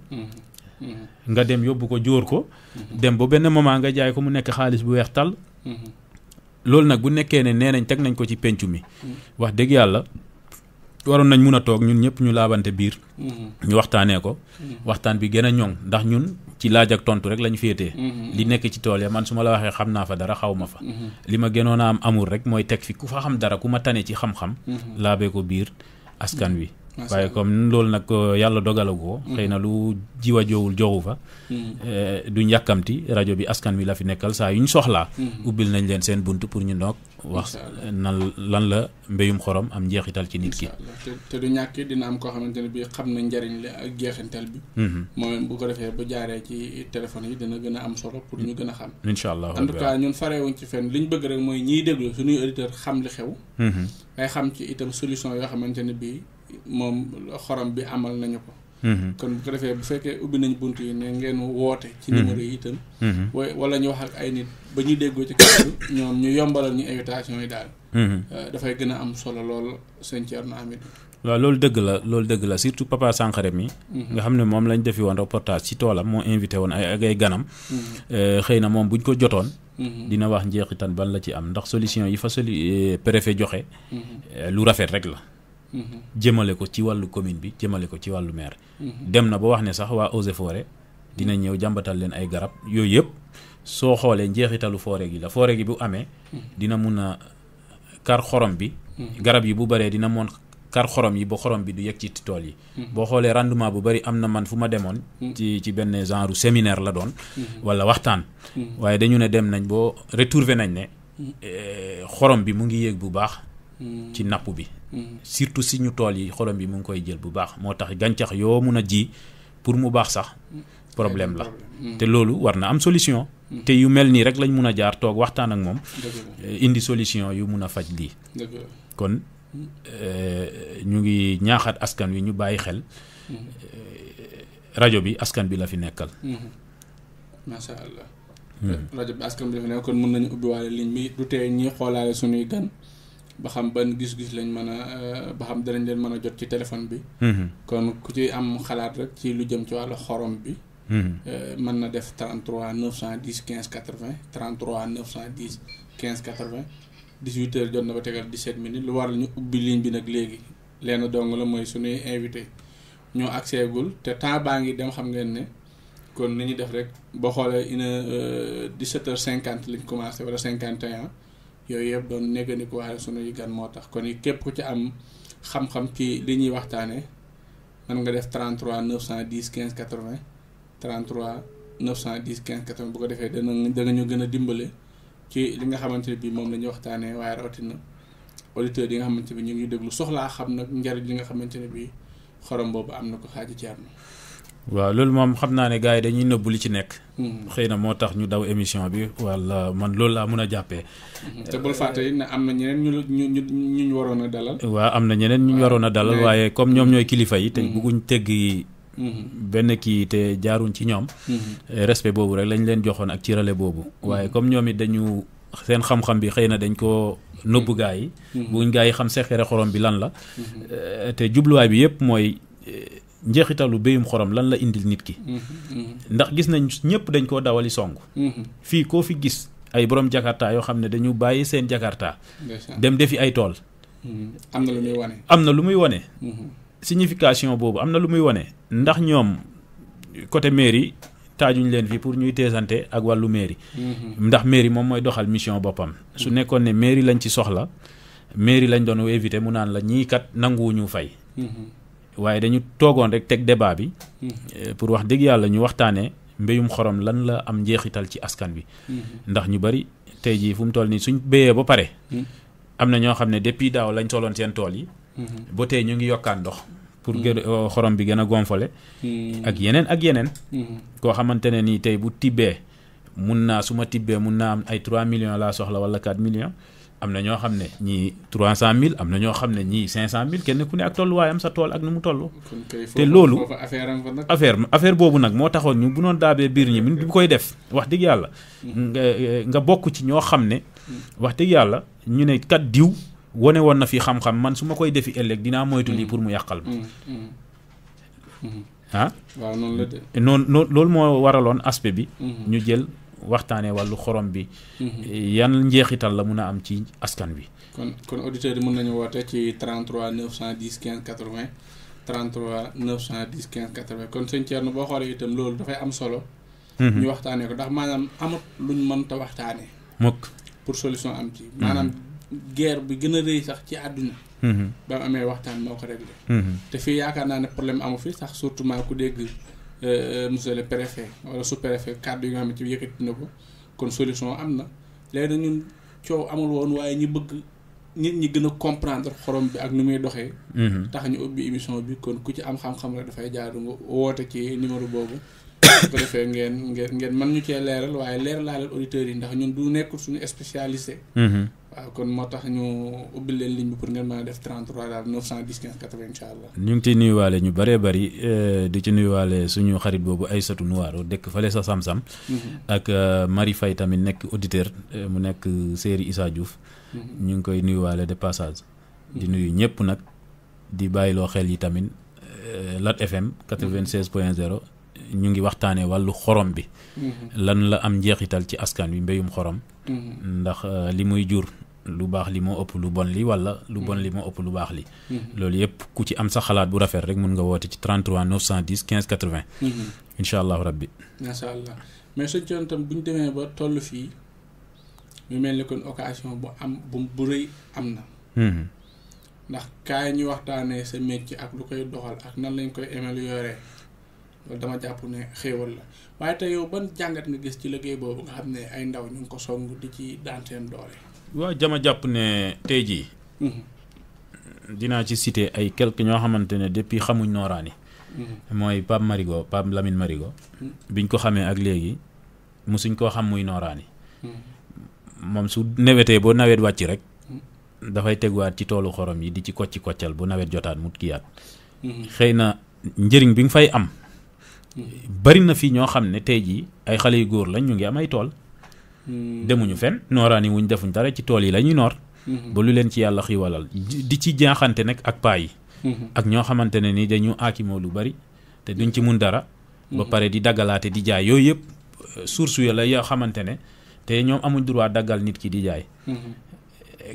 nga dem yóbbu ko jóor ko. dem ba benn moment nga jaay ko mu nekk xaalis bu weex tàll. loolu nag bu nekkee ne nee nañ teg nañ ko ci pencu mi. wax dëgg yàlla waroon nañ mun a toog ñun ñëpp ñu laabante biir. ñu waxtaanee ko. waxtaan bi gën a ñoŋ ndax ñun ci laaj ak tontu rek lañ féetee. li nekk ci tool ya man su ma la waxee xam naa fa dara xaw ma fa. li ma gënoon a am amul rek mooy teg fi ku fa xam dara ku ma tane ci xam-xam. laabee ko biir askan wi. waaye comme loolu nag yàlla dogalagu ko. xëy na lu jiwa joowul joxu fa. duñ yàkkamti rajo bi askan wi la fi nekkal saa yu ñu soxlaa. ubbil nañ leen seen bunt pour ñu noog wax nan lan la mbéyum xorom am njeexital ci nit ki. te du ñàkk dina am koo xamante ne bii xam na njariñ li ak jeexintal bi. moom bu ko defee ba jaaree ci téléphone yi dina gën a am solo pour ñu gën a xam. incha allah en tout cas ñun farewuñ ci fenn li ñu bëgg rek mooy ñiy déglu suñuy auditeur xam li xew. ay xam ci itam solution yoo xamante ne bii moom xorom bi amal nañu ko. kon bu ko defee bu fekkee ubbi nañ bunt yi ne ngeen woote ci numéro yi itam. wala ñu wax ak ay nit ba ñuy déggoo ci kàddu ñoom ñu yombalal ñu invitation yi daal. dafay gën a am solo lool sëñ Thierno Hamidou. waaw loolu dëgg la surtout papa Sankhare mi. nga xam ne moom lañ defi woon reportage ci toolam moo invité woon ay ganam. xëy na moom buñ ko jotoon. dina wax njeexitan ban la ci am ndax solution yi fa préfet joxe. lu rafet rek la. jëmale ko ci wàllu commune bi jëmale ko ci wàllu maire. dem na ba wax ne sax waa Eaux et Forêts dina ñëw jàmbatal leen ay garab yooyu yëpp soo xoolee njeexitalu forêt gi la forêt gi bu amee. dina mun a kar xorom bi. garab yi bu baree dina moon kar xorom yi ba xorom bi du yegg ci tool yi. boo xoolee rendement bu bari am na man fu ma demoon. ci benn genre séminaire la doon. wala waxtaan. waaye dañu ne dem nañ boo retrouvé nañ ne. xorom bi mu ngi yéeg bu baax. ci napp bi. surtout si ñu tool yi xorom bi mu ngi koy jël bu baax moo tax gàncax yoo mun a ji pour mu baax sax problème la. te loolu war na am solution. te yu mel nii rek lañ mun a jaar toog waxtaan ak moom. indi solution yu mun a faj lii. kon ñu ngi ñaaxaat askan wi ñu bàyyi xel. rajo bi askan bi la fi nekkal. macha allah. rajo bi askan bi la fi nekkal kon mun nañu ubbiwaale ligne bi du tee ñi xoolaale suñuy gan. ba xam ban gis-gis lañ mën a ba xam danañ leen mën a jot ci téléphone bi. kon ku ci am xalaat rek ci lu jëm ci wàllu xorom bi. mën na def 33 910 15 80 33 910 15 80 18h jot na ba tegal 17 minutes lu waral ñu ubbi ligne bi nag léegi lenn dong la mooy suñuy invité ñoo accès gul te temps baa ngi dem xam ngeen ne kon ni ñu def rek boo xoolee 17h50 lañ commencé wala 51. yooyu yëpp doon néggandiku waaye sunuy gan moo tax kon képp ku ci am xam-xam ci li ñuy waxtaanee mën nga def 33 910 15 80 33 910 15 80 bu ko defee dana ñu gën a dimbale ci li nga xamante ne bii moom la ñuy waxtaanee waaye rawatina auditeurs yi nga xamante ne bii ñu ngi déglu soxlaa xam nag njariñ li nga xamante ne bii xorom boobu am na ko xaaji Thierno. waaw loolu moom xam naa ne gars yi dañuy nëbbu li ci nekk. xëy na moo tax ñu daw émission bi wala man loolu laa mun a jàppee. te bul fàtte ne am na ñeneen ñu waroon a dalal. waaw am na ñeneen ñu waroon a dalal waaye comme ñoom ñooy kilifa yi te bëgguñ teggi benn kii te jaaruñ ci ñoom respect boobu rek lañ leen joxoon ak ci relais boobu waaye comme ñoom it dañu seen xam-xam bi xëy na dañ ko nëbb gaa yi buñ gaa yi xam secret xorom bi lan la te jubluwaay bi yëpp mooy njeexitalu béyum xorom lan la indil nit ki ndax gis nañ ñëpp dañ koo dawali song fii koo fi gis ay borom jakarta yoo xam ne dañu bàyyi seen jakarta dem defi ay tool am na lu muy wane am na lu muy wane signification boobu am na lu muy wane ndax ñoom côté mairie taajuñ leen fii pour ñuy teesante ak wàllu mairie ndax mairie moom mooy doxal mission boppam su nekkoon ne mairie lañ ci soxla mairie lañ doon éviter mu naan la ñii kat nanguwuñu fay waaye dañu toogoon rek teg débat bi pour wax dëgg yàlla ñu waxtaanee mbéyum xorom lan la am njeexital ci askan bi ndax ñu bari tey jii fu mu toll nii suñ béyee ba pare am na ñoo xam ne depuis daaw lañ soloon seen tool yi ba tey ñu ngi yokkaan ndox pour xorom bi gën a gonfale ak yeneen koo xamante ne nii tey bu tibbee su ma tibbee mun naa am ay 3 millions laa soxla wala 4 millions am na ñoo xam ne ñii 300 000 am na ñoo xam ne ñii 500 000 kenn ku ne ak tolluwaayam sa tool ak nu mu toll te loolu affaire boobu nag moo taxoon ñu bu noon daabee biir ñi bu koy def wax dëgg yàlla nga bokk ci ñoo xam ne wax dëgg yàlla ñu ne kat diw wone woon na fi xam-xam man su ma koy defi ëllëg dinaa moytu lii pour mu yàqal ma waaw noonu la de noonu loolu moo waraloon aspect bi ñu jël waxtaanee wàllu xorom bi yan njeexital la mun a am ci askan bi kon auditeurs yi mën nañu woote ci 33 910 15 80 33 910 15 80 kon sëñ Thierno boo xoolee itam loolu dafay am solo ñu waxtaanee ko ndax maanaam amut luñ mënta waxtaanee mukk pour solution am ci maanaam guerre bi gën a rëy sax ci àdduna ba mu amee waxtaan moo ko réglé te fii yaakaar naa ne problème amu fi sax surtout maa ku dégg monsieur le préfet wala sous-préfet kàddu yi nga xam ne ci yëkkati na ko kon solution am na léegi nag ñun coow amul woon waaye ñi bëgg nit ñi gën a comprendre xorom bi ak ni muy doxee tax ñu ubbi émission bi kon ku ci am xam-xam rek dafay jaadu nga woote ci numéro boobu su ko defee ngeen mën ñu cee leeral waaye leeralaaleel auditeurs yi ndax ñun du nekkul suñu spécialisé waaw kon moo tax ñu ubbi leen ligne bi pour ngeen mën a def 33 daal 910 15 80 incha allah. ñu ngi ciy nuyuwaale ñu bëree bëri di ci nuyuwaale suñu xarit boobu Aïssatou Nouaro dëkk fale sa Sam-Sam ak Marie Faye tamit nekk auditeur mu nekk Séri Issa Diouf ñu ngi koy nuyuwaale de passage di nuyu ñëpp nag di bàyyiloo xel yi tamit Lat FM 96.0 ñu ngi waxtaanee wàllu xorom bi lan la am njeexital ci askan wi mbéyum xorom ndax li muy jur lu baax li moo ëpp lu bon li wala lu bon li moo ëpp lu baax li loolu yëpp ku ci am sa xalaat bu rafet rek mun nga woote ci 33 910 15 80 incha allahu rabbi macha allah mais suñ coon tam bu ñu demee ba toll fii mu mel ni kon occasion bu am bu rëy am na ndax kaay ñu waxtaanee sa métier ak lu koy doxal ak nan lañ koy améliorer loolu dama jàpp ne xéewal la waaye tey yow ban jàngat nga gis ci liggéey boobu nga xam ne ay ndaw ñu ngi ko song di ci daan seen doole. waaw jama jàpp ne tey jii dinaa ci citer ay quelques ñoo xamante ne depuis xamuñ nooraani mooy Pape Lamine Marigo biñ ko xamee ak léegi musuñ koo xam muy nooraani moom su nawetee boo nawet wàcc rek dafay tegwaat ci toolu xorom yi di ci koccal bu nawet jotaat mu kiyaat xëy na njëriñ bi nga fay am bari na fi ñoo xam ne tey jii ay xale yu góor lañ ñu ngi am ay tool demuñu fenn nooraani wuñ defuñ dara ci tool yi la ñuy noor ba lu leen ci yàlla xiiwalal di ci jaaxante nag ak paa yi ak ñoo xamante ne ni dañu aakimoo lu bari te duñ ci mun dara ba pare di daggalaate di jaay yooyu yëpp source ya la yoo xamante ne te ñoom amuñ droit daggal nit ki di jaay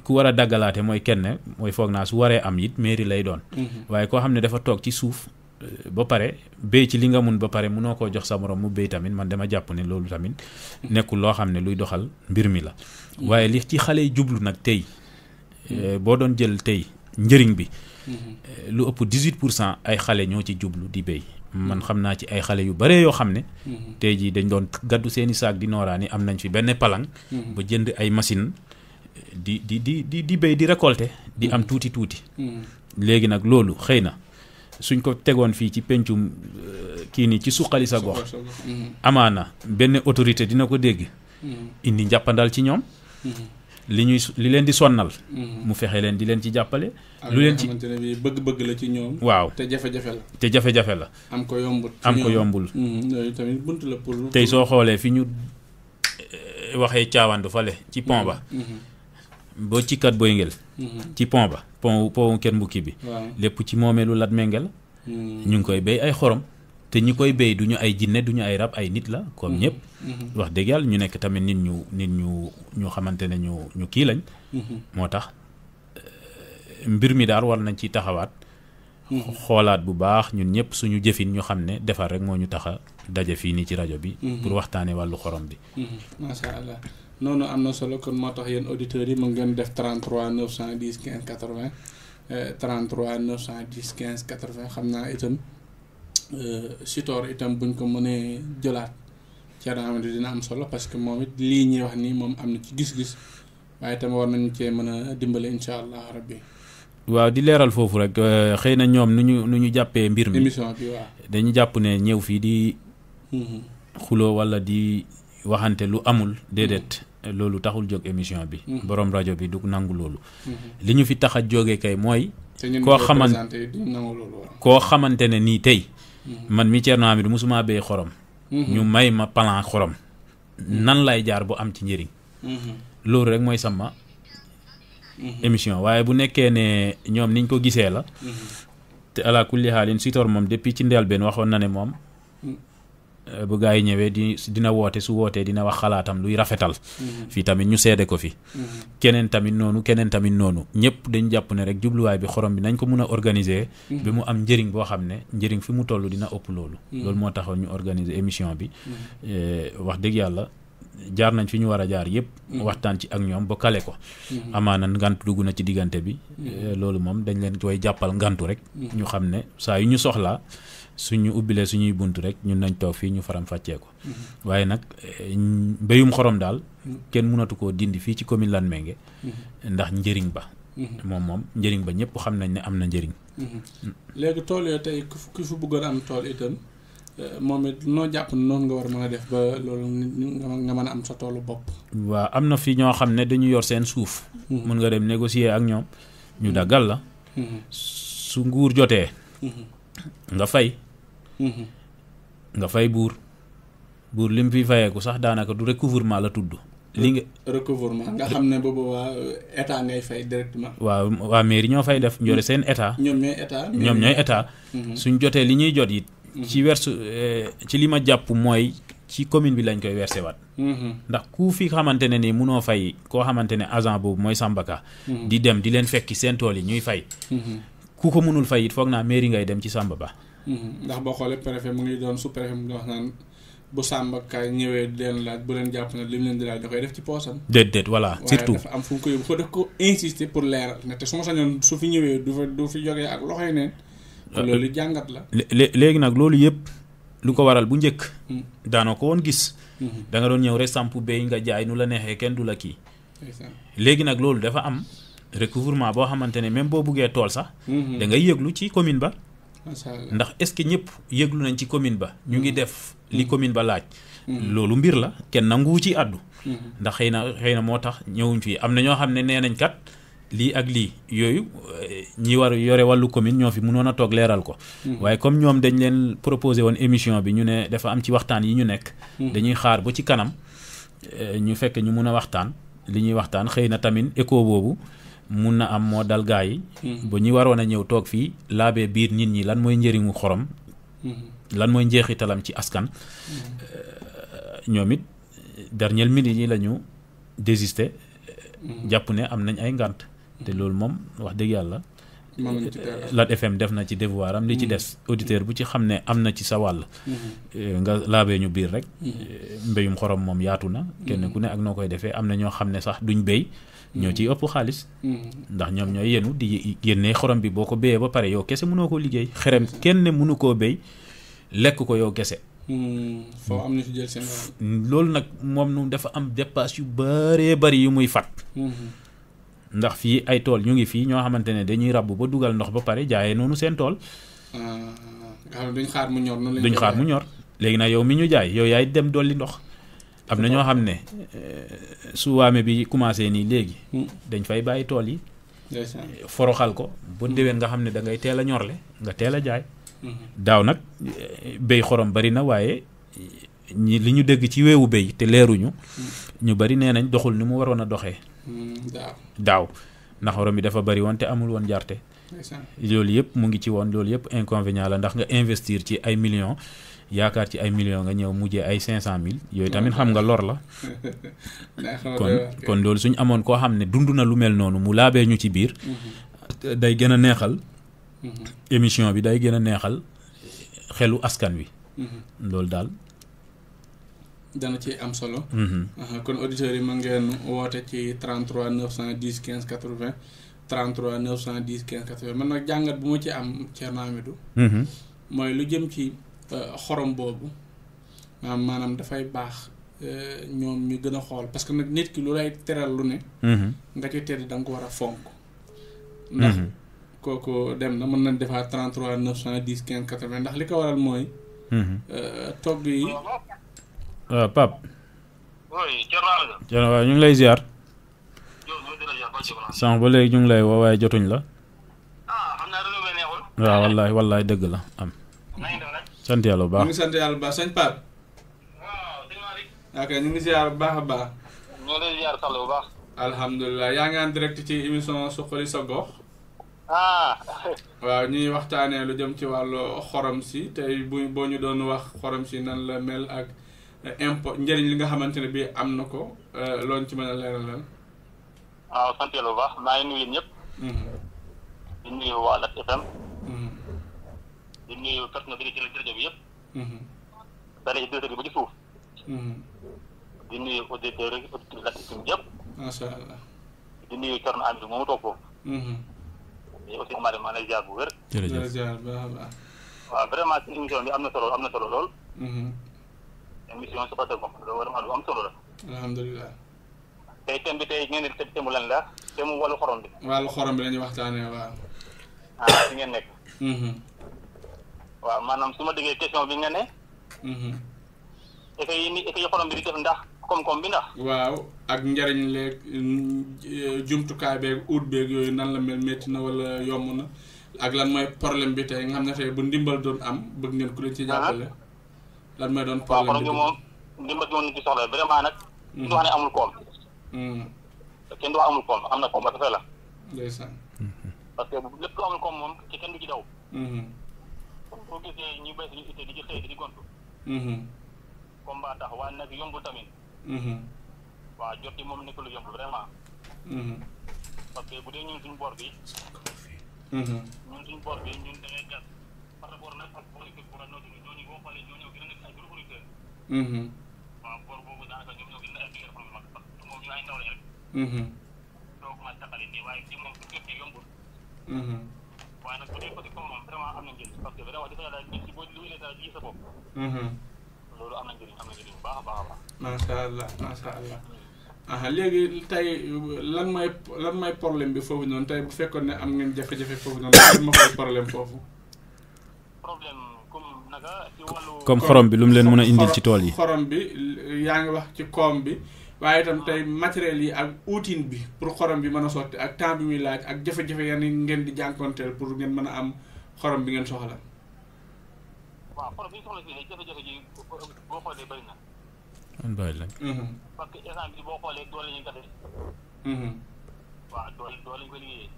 ku war a daggalaate mooy kenn mooy foog naa su waree am it mairie lay doon waaye koo xam ne dafa toog ci suuf ba pare béy ci li nga mun ba pare munoo koo jox sa morom mu béy tamit man dama jàpp ne loolu tamit nekkul loo xam ne luy doxal mbir mi la waaye li ci xale yi jublu nag tey boo doon jël tey njëriñ bi lu ëpp 18% ay xale ñoo ci jublu di béy man xam naa ci ay xale yu bare yoo xam ne tey jii dañ doon gaddu seeni saak di nooraani am nañ fi benn palang ba jënd ay machine di béy di récolter di am tuuti léegi nag loolu xëy na suñ ko tegoon fii ci pencum kii nii ci suqali sa gox amaana benn autorité dina ko dégg indi njàppandal ci ñoom li leen di sonnal mu fexe leen di leen ci jàppale lu leen ci xamante ne bi bëgg-bëgg la ci ñoom waaw te jafe-jafe la am ko yombul yooyu tamit bunt la pour tey soo xoolee fi ñu waxee caawandu fale ci pont ba boo ci kat boy ngel ci pont ba pont Kër Mbukki bi lépp ci moomeelu Latmingué la ñu ngi koy béy ay xorom te ñi koy béy duñu ay jinne duñu ay rab ay nit la comme ñëpp wax dëgg yàlla ñu nekk tamit nit ñu xamante ne ñu kii lañ moo tax mbir mi daal war nañ ci taxawaat xoolaat bu baax ñun ñëpp suñu jëfin ñu xam ne defar rek moo ñu tax a daje fii nii ci rajo bi pour waxtaane wàllu xorom bi macha allah noonu am na solo kon moo tax yéen auditeurs yi mu ngeen def 33 910 15 80 33 910 15 80 xam naa itam Sitor itam buñ ko mënee jëlaat Thierno Hamidou dina am solo parce que moom it lii ñuy wax nii moom am na ci gis-gis waaye itam war nañu cee mën a dimbale incha allah rabbi waaw di leeral foofu rek xëy na ñoom nu ñu jàppee mbir mi émission bi waaw dañu jàpp ne ñëw fii di xuloo wala di waxante lu amul déedéet loolu taxul jóg émission bi borom rajo bi du nangu loolu li ñu fi tax a jógee kay mooy koo xamante ne nii tey man mi Thierno Hamidou musuma béy xorom ñu may ma plan xorom nan lay jaar bu am ci njëriñ loolu rek mooy sama émission waaye bu nekkee ne ñoom niñ ko gisee la te ala kulli xaalin Sitor moom depuis ci njëlbéen waxoon na ne moom bu gaa yi ñëwee dina woote su wootee dina wax xalaatam luy rafetal fii tamit ñu seede ko fi keneen tamit noonu ñëpp dañ jàpp ne rek jubluwaay bi xorom bi nañ ko mun a organiser bi mu am njëriñ boo xam ne njëriñ fi mu toll dina ëpp loolu moo taxoon ñu organiser émission bi wax dëgg yàlla jaar nañ fi ñu war a jaar yëpp waxtaan ci ak ñoom ba kale ko amaana ngant dugg na ci diggante bi loolu moom dañ leen koy jàppal ngantu rek ñu xam ne saa yu ñu soxlaa suñu ubbilee suñuy buntu rek ñun nañ toog fii ñu faram fàccee ko waaye nag mbéyum xorom daal kenn mënatu koo dindi fii ci commune Latmingué ndax njëriñ ba moom njëriñ ba ñëpp xam nañ ne am na njëriñ léegi tool yooyu tey ku fi bëggoon am tool itam moom it noo jàpp noonu nga war a mën a def ba loolu nga mën a am sa toolu bopp waaw am na fi ñoo xam ne dañu yor seen suuf mën nga dem négocier ak ñoom ñu daggal la su nguur jotee nga fay buur li mu fi fayeeku sax daanaka du recouvrement la tudd li nga recouvrement nga xam ne boobu waa état ngay fay directement waaw waa mairie ñoo fay def njore seen état ñoom ñooy état suñ jotee li ñuy jot it ci wersu ci li ma jàpp mooy ci commune bi lañ koy versé waat ndax ku fi xamante ne ni munoo fay koo xamante ne agent boobu mooy Sambaka di dem di leen fekki seen tool yi ñuy fay ku ko mënul fay it foog naa mairie ngay dem ci Samba Ba ndax boo xoolee préfet mu ngi doon sous-préfet mu wax naan bu Sambaka ñëwee di leen laaj bu leen jàpp ne li mu leen di laaj da koy def ci poosam déedéet voilà surtout dafa am fu mu ko yóbbu ko def ko insister pour leeral ne te su ma sañoon su fi ñëwee du fi jógee ak loxoy neen loolu jàngat la léegi nag loolu yëpp lu ko waral bu njëkk daanoo ko woon gis da nga doon ñëw rek samp béy nga jaay nu la neexee kenn du la kii léegi nag loolu dafa am recouvrement boo xamante ne même boo buggee tool sax da ngay yëglu ci commune ba ndax est-ce que ñëpp yëglu nañ ci commune ba ñu ngi def li commune ba laaj loolu mbir la kenn nanguwu ci àddu ndax xëy na moo tax ñëwuñ fii am na ñoo xam ne nee nañ kat lii ak lii yooyu ñi war yore wàllu commune ñoo fi mënoon a toog leeral ko waaye comme ñoom dañ leen proposé woon émission bi ñu ne dafa am ci waxtaan yi ñu nekk dañuy xaar ba ci kanam ñu fekk ñu mun a waxtaan li ñuy waxtaan xëy na tamit écho boobu mun na am moo dal gaa yi ba ñu waroon a ñëw toog fii laabee biir nit ñi lan mooy njëriñu xorom lan mooy njeexitalam ci askan ñoom it dernière minute yi la ñu désisté jàpp ne am nañ ay ngànt te loolu moom wax dëgg yàlla Lat FM def na ci devoir am li ci des auditeur bu ci xam ne am na ci sa wàll nga laabee ñu biir rek mbéyum xorom moom yaatu na kenn ku ne ak noo koy defee am na ñoo xam ne sax duñ béy ñoo ciy ëpp xaalis ndax ñoom ñooy yenu di génnee xorom bi boo ko béyee ba pare yow kese mënoo koo liggéey xerem kenn mënu koo béy lekk ko yow kese foo am na ci jël seen loolu nag moom dafa am dépasse yu bëree bëri yu muy fat ndax fii ay tool ñu ngi fii ñoo xamante ne dañuy rabb ba dugal ndox ba pare jaayee noonu seen tool duñ xaar mu ñor duñ xaar mu ñor léegi nag yow mi ñu jaay yow yaay dem dolli ndox am na ñoo xam ne su waame bi commencé nii léegi dañ fay bàyyi tool yi foroxal ko bu déwén nga xam ne da ngay teel a ñorle nga teel a jaay daaw nag béy xorom bari na waaye li ñu dégg ci weewu béy te leeruñu ñu bari nee nañ doxul ni mu waroon a doxee daaw ndax xorom bi dafa bari woon te amul woon jarte loolu yëpp mu ngi ci woon loolu yëpp inconvénient la ndax nga investir ci ay millions yaakaar ci ay millions nga ñëw mujjee ay 500,000 yooyu tamit xam nga lor la kon loolu suñ amoon koo xam ne dund na lu mel noonu mu laabee ñu ci biir day gën a neexal émission bi day gën a neexal xelu askan wi loolu daal dana ci am solo kon auditeurs yi mën ngeen woote ci 33 910 15 80 33 910 15 80 man nag jàngat bu ma ci am Thierno Hamidou mooy lu jëm ci xorom boobu maanaam dafay baax ñoom ñu gën a xool parce que nag nit ki lu lay teral lu ne nga ci tedd da nga ko war a fonk ndax kooku dem na mën nañ defaat 33 910 15 80 ndax li ko waral mooy togg yi waaw Pape Thierno waaw ñu ngi lay ziar sànq ba léegi ñu ngi lay woo waaye jotuñ la waaw wallaay dëgg la am sant yàlla bu baax ñu ngi sant yàlla bu baax sëñ Pape ok ñu ngi ziar bu baax a baax ñoo lay ziar Sall bu baax alhamdulilah yaa ngi en direct ci émission Suxali sa Gox waaw ñuy waxtaanee lu jëm ci wàllu xorom si tey boo ñu doon wax xorom si nan la mel ak njëriñ li nga xamante ne bii am na ko loolu ci mën a leeralal. waaw sant yàlla bu baax maa ngi nuyu ñëpp. di nuyu waa Lat FM. di nuyu personnel bi ci rajo bi yëpp. dalee ci directeur bi ba ci suuf. di nuyu auditeurs yi auditeurs Lat FM yëpp. macha allah. di nuyu Thierno Hamidou moomu toog foofu. mais aussi maa lay ziar bu wér. jërëjëf waaw vraiment ci émission bi am na solo lool. émission Suxali sa Gox loolu vraiment lu am solo la. alhamdulilah. tey thème bi tey ngeen di thème lan la thème wàllu xorom bi. wàllu xorom bi la ñuy waxtaanee waaw. fi ngeen nekk. waaw maanaam su ma déggee question bi nga ne. effet yi xorom bi di def ndax koom-koom bi ndax. waaw ak njariñ leeg jumtukaay beeg ut beeg yooyu nan la mel métti na wala yomb na ak lan mooy problème bi tey nga xam ne tey bu ndimbal doon am bëgg ngeen ku leen ci jàppale. lan mooy doon problème bi waaw xorom bi moom ndimbal bi moom ci soxla vraiment nag. du wax ne amul koom. kenn du wax amul koom am na koom ba dafay la. ndeysaan. parce que lépp lu amul koom moom ci kenn du ci daw. boo gisee ñu béy suñu ittee di ci xëy di gontu. comme ba tax waaye nag yombul tamit. waaw jot yi moom nekkul lu yomb vraiment. parce que bu dee ñun suñu boor bi. ñun suñu boor bi ñun da ngay gas par rapport nag ak boor yi pour ñooñu boo xoolee ñoo ñëw gën a nekk ay gros producteurs. waaw boor boobu daanaka ñoom ñoo gën a ay problème ak parce que moom ñu ay ndaw lañ rek. doo commencé taxali nii waaye ci moom jot yi yombul. waaye nag bu dee côté comme moom vraiment am na njëriñ parce que vraiment dafa yàlla nit ci boo lu wélee daal di sa bopp. loolu am na njëriñ bu baax a baax a baax. macha allah. léegi tey lan mooy problème bi foofu noonu tey bu fekkoon ne am ngeen jafe-jafe foofu noonu lan moo koy problème foofu. problème comme naka ci wàllu. comme xorom bi lu mu leen mën a indil ci tool yi. xorom bi yaa ngi wax ci koom bi waaye itam tey matériels yi ak outil bi pour xorom bi mën a sotti ak temps bi muy laaj ak jafe-jafe yan ngeen di jànkonteel pour ngeen mën a am xorom bi ngeen soxla. waaw xorom bi ñu soxla fii jafe-jafe ji boo xoolee bëri na. parce que instant bi boo xoolee doole la ñuy gase. waaw doole ñu koy liggéeyee.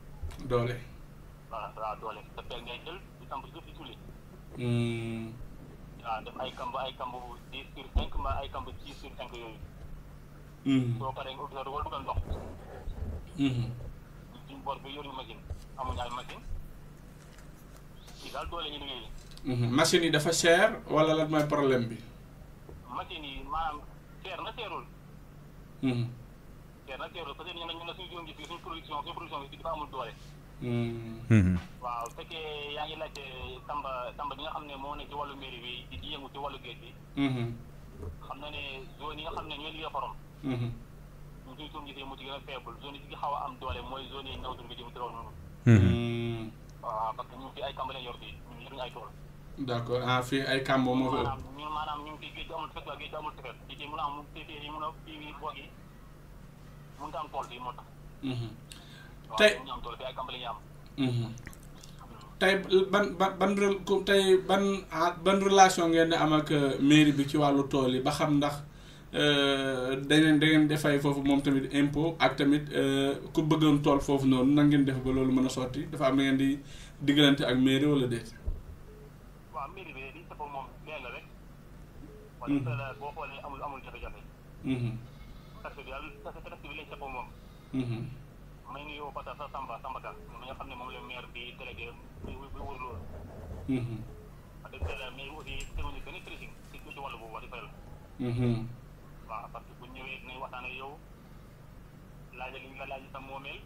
doole. waaw doole te pelle ngay jël di samp suuf di suuli. waaw def ay kamb 10/5 mbaa ay kamb 10/5 yooyu. soo paree nga ubbi sa dugal ndox. suñu boor bi yoruñu machine amuñu ay machine ci daal doole ñu liggéeyee. machine yi dafa cher wala lan mooy problème bi. machine yi maanaam seer na seerul. seer na seerul parce que ñun nag suñu production bi dafa amul doole. waaw bu fekkee yaa ngi laajte Samba bi nga xam ne moo nekk ci wàllu mairie bi di yëngu ci wàllu géej bi. xam na ne zone yi nga xam ne ñooy liggéey xorom. ñun suñu suñu gisee mu ci gën a faible zone yi ci xaw a am doole mooy zone yi nawtul bi jëm ci loolu noonu. waaw parce que ñun fi ay kamb lañ yor fii ñun yoruñu ay tool. d'accord ah fii ay kàmboo moo fa ëpp. maanaam ñu ngi fi géej amul fekk géej amul tefet ci mun a am téetéer yi mun a kii boog yi mun nga am tool fii moo tax. tey ñu am tool fii ay kàmb la ñu am. tey ban relation ngeen di am ak mairie bi ci wàllu tool yi ba xam ndax da ngeen di fay foofu moom tamit impôt ak tamit ku bëggoon tool foofu noonu nan ngeen def ba loolu mën a sotti dafa am na ngeen di diggalante ak mairie wala déet. waaw mairie bi di sëpp moom leen la rek. wala boo xoolee amul jafe-jafe. parce que daal presque bi lañ sëpp moom. may ngi yow Fata sa Samba Ka mi nga xam ne moom la maire bi délégué bi wër loolu. wax dëgg yàlla mais aussi teguñu benn pressing ci wàllu boobu wax dëgg yàlla. waaw parce que bu ñëwee dinañ waxtaan ak yow laaj li ñu la laaj sa moomeel.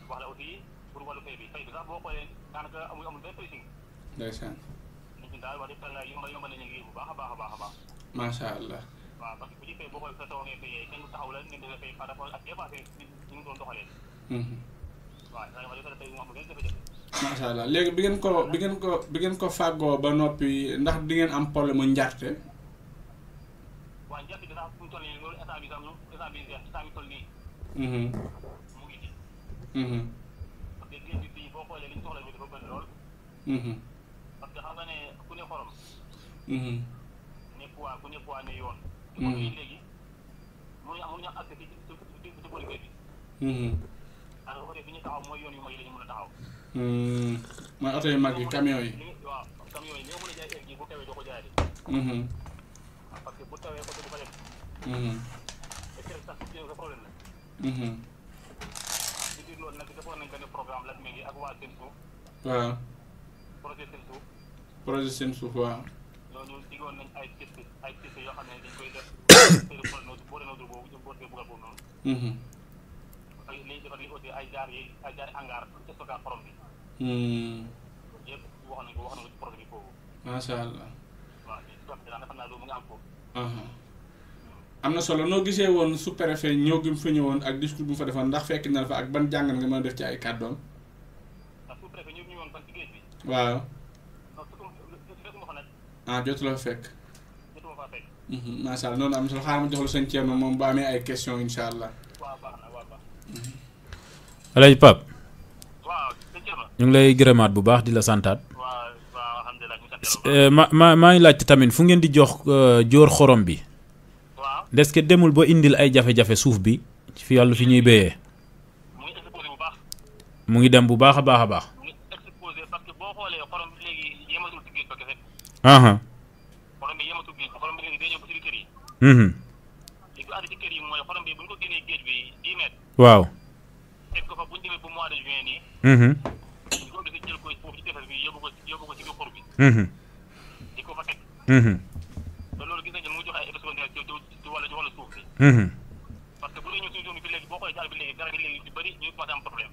wax la aussi pour wàllu fay bi sax boo xoolee daanaka amul benn pressing. ndeysaan. nit ñi daal wax dëgg yàlla yombal nañu liggéey bu baax a baax a baax a baax. macha allah. waaw parce que bu ñu fay boo xoolee sa taw ngeen fayee kenn taxaw la ngeen dina fay par rapport ak dépassé ñu ngi doon doxalee. waaw da nga def tey mu am benn jafe-jafe. macha allah léegi bi ngeen ko fàggoo ba noppi ndax di ngeen am problème mu njarte. waaw njarte bi sax fu mu toll nii loolu instant bi sax ñoom instant bi toll nii. mu ngi ci. parce que géej gi fii boo xoolee li ñu soxla bi dafa bëri lool. parce que xam nga ne ku ne xorom. ku ne poids ne yoon. te comme ni léegi mënuñu am accès ci boori géej gi. alors oto bi ñu taxaw mooy yoon yu mag yi la ñu mën a taxaw. mooy oto yu mag yi camion yi. waaw camion yi li nga mën a jaay heure bii bu tawee doo ko jaayati. parce que bu tawee oto du fa dem. te keroog sax ci sa problème la. ci biir loolu nag defoon nañ benn programme la mel ni ak waa seen suuf. waaw. projet seen suuf. projet seen suuf waaw. loolu diggoon nañ ay piste yoo xam ne dañ koy def. boo demee boobu ñu boo bugal boobu noonu. li ñu defar li aussi ay jaari hangar ci stockage xorom bi. yëpp wax nañ ko ci projet bi foofu. macha allah. waaw li ci topp daal xam naa loolu mu ngi am foofu. am na solo noo gisee woon sous-préfet ñëw gi mu fa ñëwoon ak discours bi mu fa defoon ndax fekk na fa ak ban jàngat nga mën a def ci ay kàddoom. ndax sous-préfet ñëw ñëwoon fan ci géej bi. waaw. non fekkuma fa nag. jotu la fa fekk. jotuma fa fekk. macha allah noonu am na solo xaaral ma jox la sëñ Thierno moom bu amee ay questions incha allah. waaw baax na waaw baax. Alaaji Pape. waaw sëñ Thierno. ñu ngi lay gërëmaat bu baax di la santaat. waaw alhamdulilah. maa ngi laajte tamit fu ngeen di jox jóor xorom bi. waaw est-ce que demul ba indil ay jafe-jafe suuf bi fi yàlla fi ñuy béyee. mu ngi exposé bu baax. mu ngi dem bu baax a baax a baax. mu ngi exposé parce que boo xoolee xorom bi léegi yematul ci géej ba kese. xorom bi yematul géej xorom bi léegi day ñëw ba ci kër yi. li ko andi ci kër yi mooy xorom bi bu ñu ko génnee géej bi 10 mètres. waaw. teg ko fa bu ñu demee ba mois de juin nii. ñu ko indi jël ko foofu ci tefes bi yóbbu ko ci biir xur bi. di ko fa teg. te loolu gis nañu ne mu ngi jox ay effets secondaires ci wàllu suuf bi. parce que bu dee ñëw suñu zone bi léegi boo xoolee ci àll bi léegi garab yi léegi ci bëri ñu commencé am problème.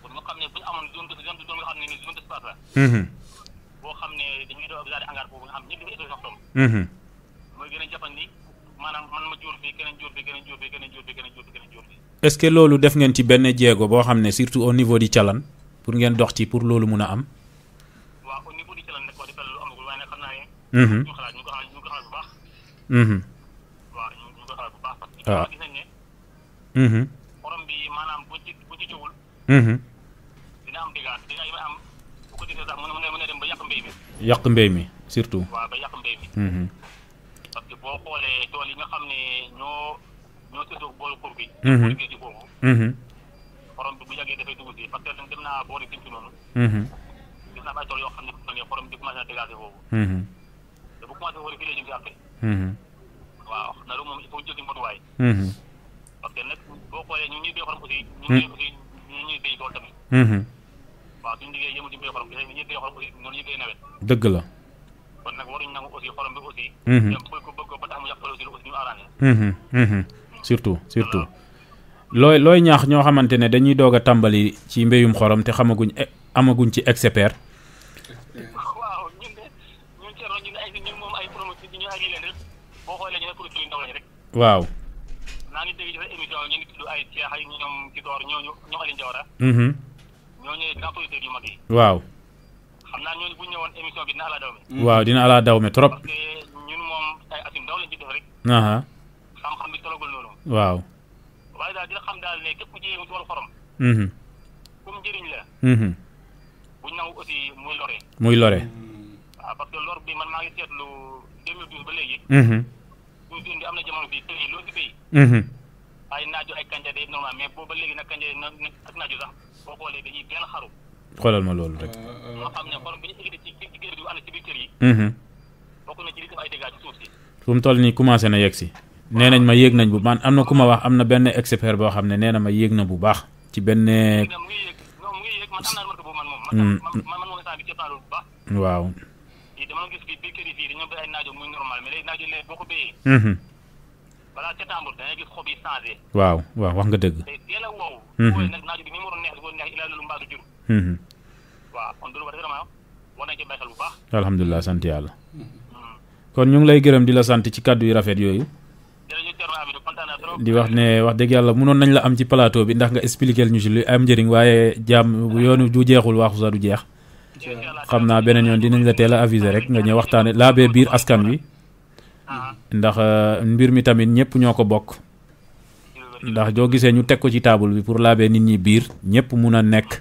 kon nga xam ne bu ñu amoon zone nga xam ne ni zone d'espace la. boo xam ne dañuy doon obligé hangar boobu nga xam ñëpp dañuy émission tom. mooy gën a jàppandi maanaam man ma jóor fii keneen jóor fii keneen jóor fii keneen jóor fii keneen jóor fii keneen jóor fii. est-ce que loolu def ngeen ci benn jéego boo xam ne surtout au niveau di Thialane pour ngeen dox ci pour loolu mun a am. waaw au niveau di Thialane nag wax dëgg yàlla lu amagul waaye nag xam naa ne. ñu ko xalaat bu baax. waaw ñu ko xalaat bu baax. parce que gis nañ ne. xorom bi maanaam bu ci jógul. dina am dégâts dina am bu ko gisee sax mën na dem ba yàq mbéy mi. yàq mbéy mi surtout. waaw ba yàq mbéy mi. parce que boo xoolee tool yi nga xam ne ñoo séddoo boolu xur bi. liggéey ci boobu. xorom bi bu yàggee dafay dugg si parce que dem naa boori Sinthiou noonu. gis naa ay tool yoo xam ne xorom bi commencé na dégager boobu. te bu commencé wala fii lay jëm si après. waaw na loolu moom il faut ñu jël ci matuwaay. parce que nag boo xoolee ñu ñuy béy xorom aussi. ñu ñuy béy tool tamit. waaw suñu liggéey yëngu ci béy xorom bi ñuy béy xorom aussi noonu ñuy béy nawet. dëgg la. kon nag waruñu nangu aussi xorom bi aussi. dem bëgg ko ba tax mu yàq aussi ñu arrangé. surtout looy ñaax ñoo xamante ne dañuy doog a tàmbali ci mbéyum xorom te amaguñ ci expert. waaw ñun Thierno ñun moom ay promotion ñu agi leen rek boo xoolee ñu ne producteur yu ndaw lañ rek. waaw. naa ngi dégg ci émission ñu ngi tudd ay Cheikh ay ñoom Kitor ñoom Aliou Ndiawara. ñoo ñooy grand producteur yu mag yi. waaw. xam naa ñooñu bu ñu ñëwoon émission bi dina ala daw mi. waaw dina ala daw me trop. parce que ñun moom ay asim daw lañ ci def rek. xam-xam bi tolagul noonu. waaw. waaye daal dina xam daal ne képp ku ci yëngu ci wàllu xorom. comme njëriñ la. buñ nangu aussi muy lore. muy lore. waaw parce que lor bi man maa ngi seetlu 2012 ba léegi. suñu bi am na jamono fii kër yi loo ci béy. ay naaju ay kanja day normal mais boobu ba léegi nag kanja ak naaju sax boo xoolee dañuy benn xaru. xoolal ma loolu rek. moo xam ne xorom bi ñu égité ci kër bi ànd ci biir kër yi. bokk na ci li def ay dégâts ci suuf si. fu mu toll nii commencé na yegg si. nee nañ ma yéeg nañ bu man am na ku ma wax am na benn expert boo xam ne nee na ma yéeg na bu baax ci benn. mu ngi yéeg man am naa marque boobu man moom. man moom instant bi seet naa loolu bu baax. waaw. fii dama gis fii biir kër yi fii dañoo béy ay naajo muy normal mais léegi naajo léegi boo ko béyee. balaa septembre da ngay gis xob yi changé. waaw waaw wax nga dëgg. te teel a wow. booy nag naajo bi ni mu waroon neex di ko neex ilaa loolu mbaa du jur. waaw kon loolu vraiment war nañ ci bàyyi xel bu baax. alhamdulilah sant yàlla. kon ñu ngi lay gërëm di la sant ci kàddu yu rafet yooyu. di wax ne wax dëgg yàlla mënoon nañ la am ci plateau bi ndax nga expliquer ñu ci lu am njëriñ waaye jaam yoonu du jeexul waxu sa du jeex. xam naa beneen yoon dinañ la teel a aviser rek nga ñëw waxtaane laabee biir askan wi. ndax mbir mi tamit ñëpp ñoo ko bokk. ndax joo gisee ñu teg ko ci table bi pour laabee nit ñi biir ñëpp mun a nekk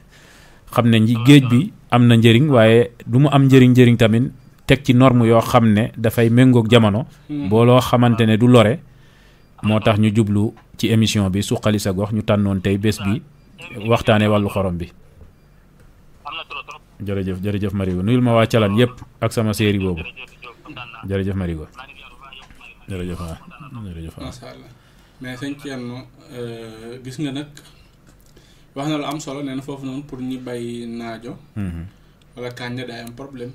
xam ne géej bi am na njëriñ waaye du mu am njëriñ tamit teg ci norme yoo xam ne dafay méngoog jamono. booloo xamante ne du lore. moo tax ñu jublu ci émission bi suqali sa gox ñu tànnoon tey bés bi waxtaanee wàllu xorom bi. jërëjëf Marigo nuyul ma waa Calan yëpp ak sama série boobu jërëjëf Marigo jërëjëf waaw jërëjëf waaw. macha allah mais sëñ Thierno gis nga nag wax na lu am solo nee na foofu noonu pour ñu bay naajo. wala kànja day am problème.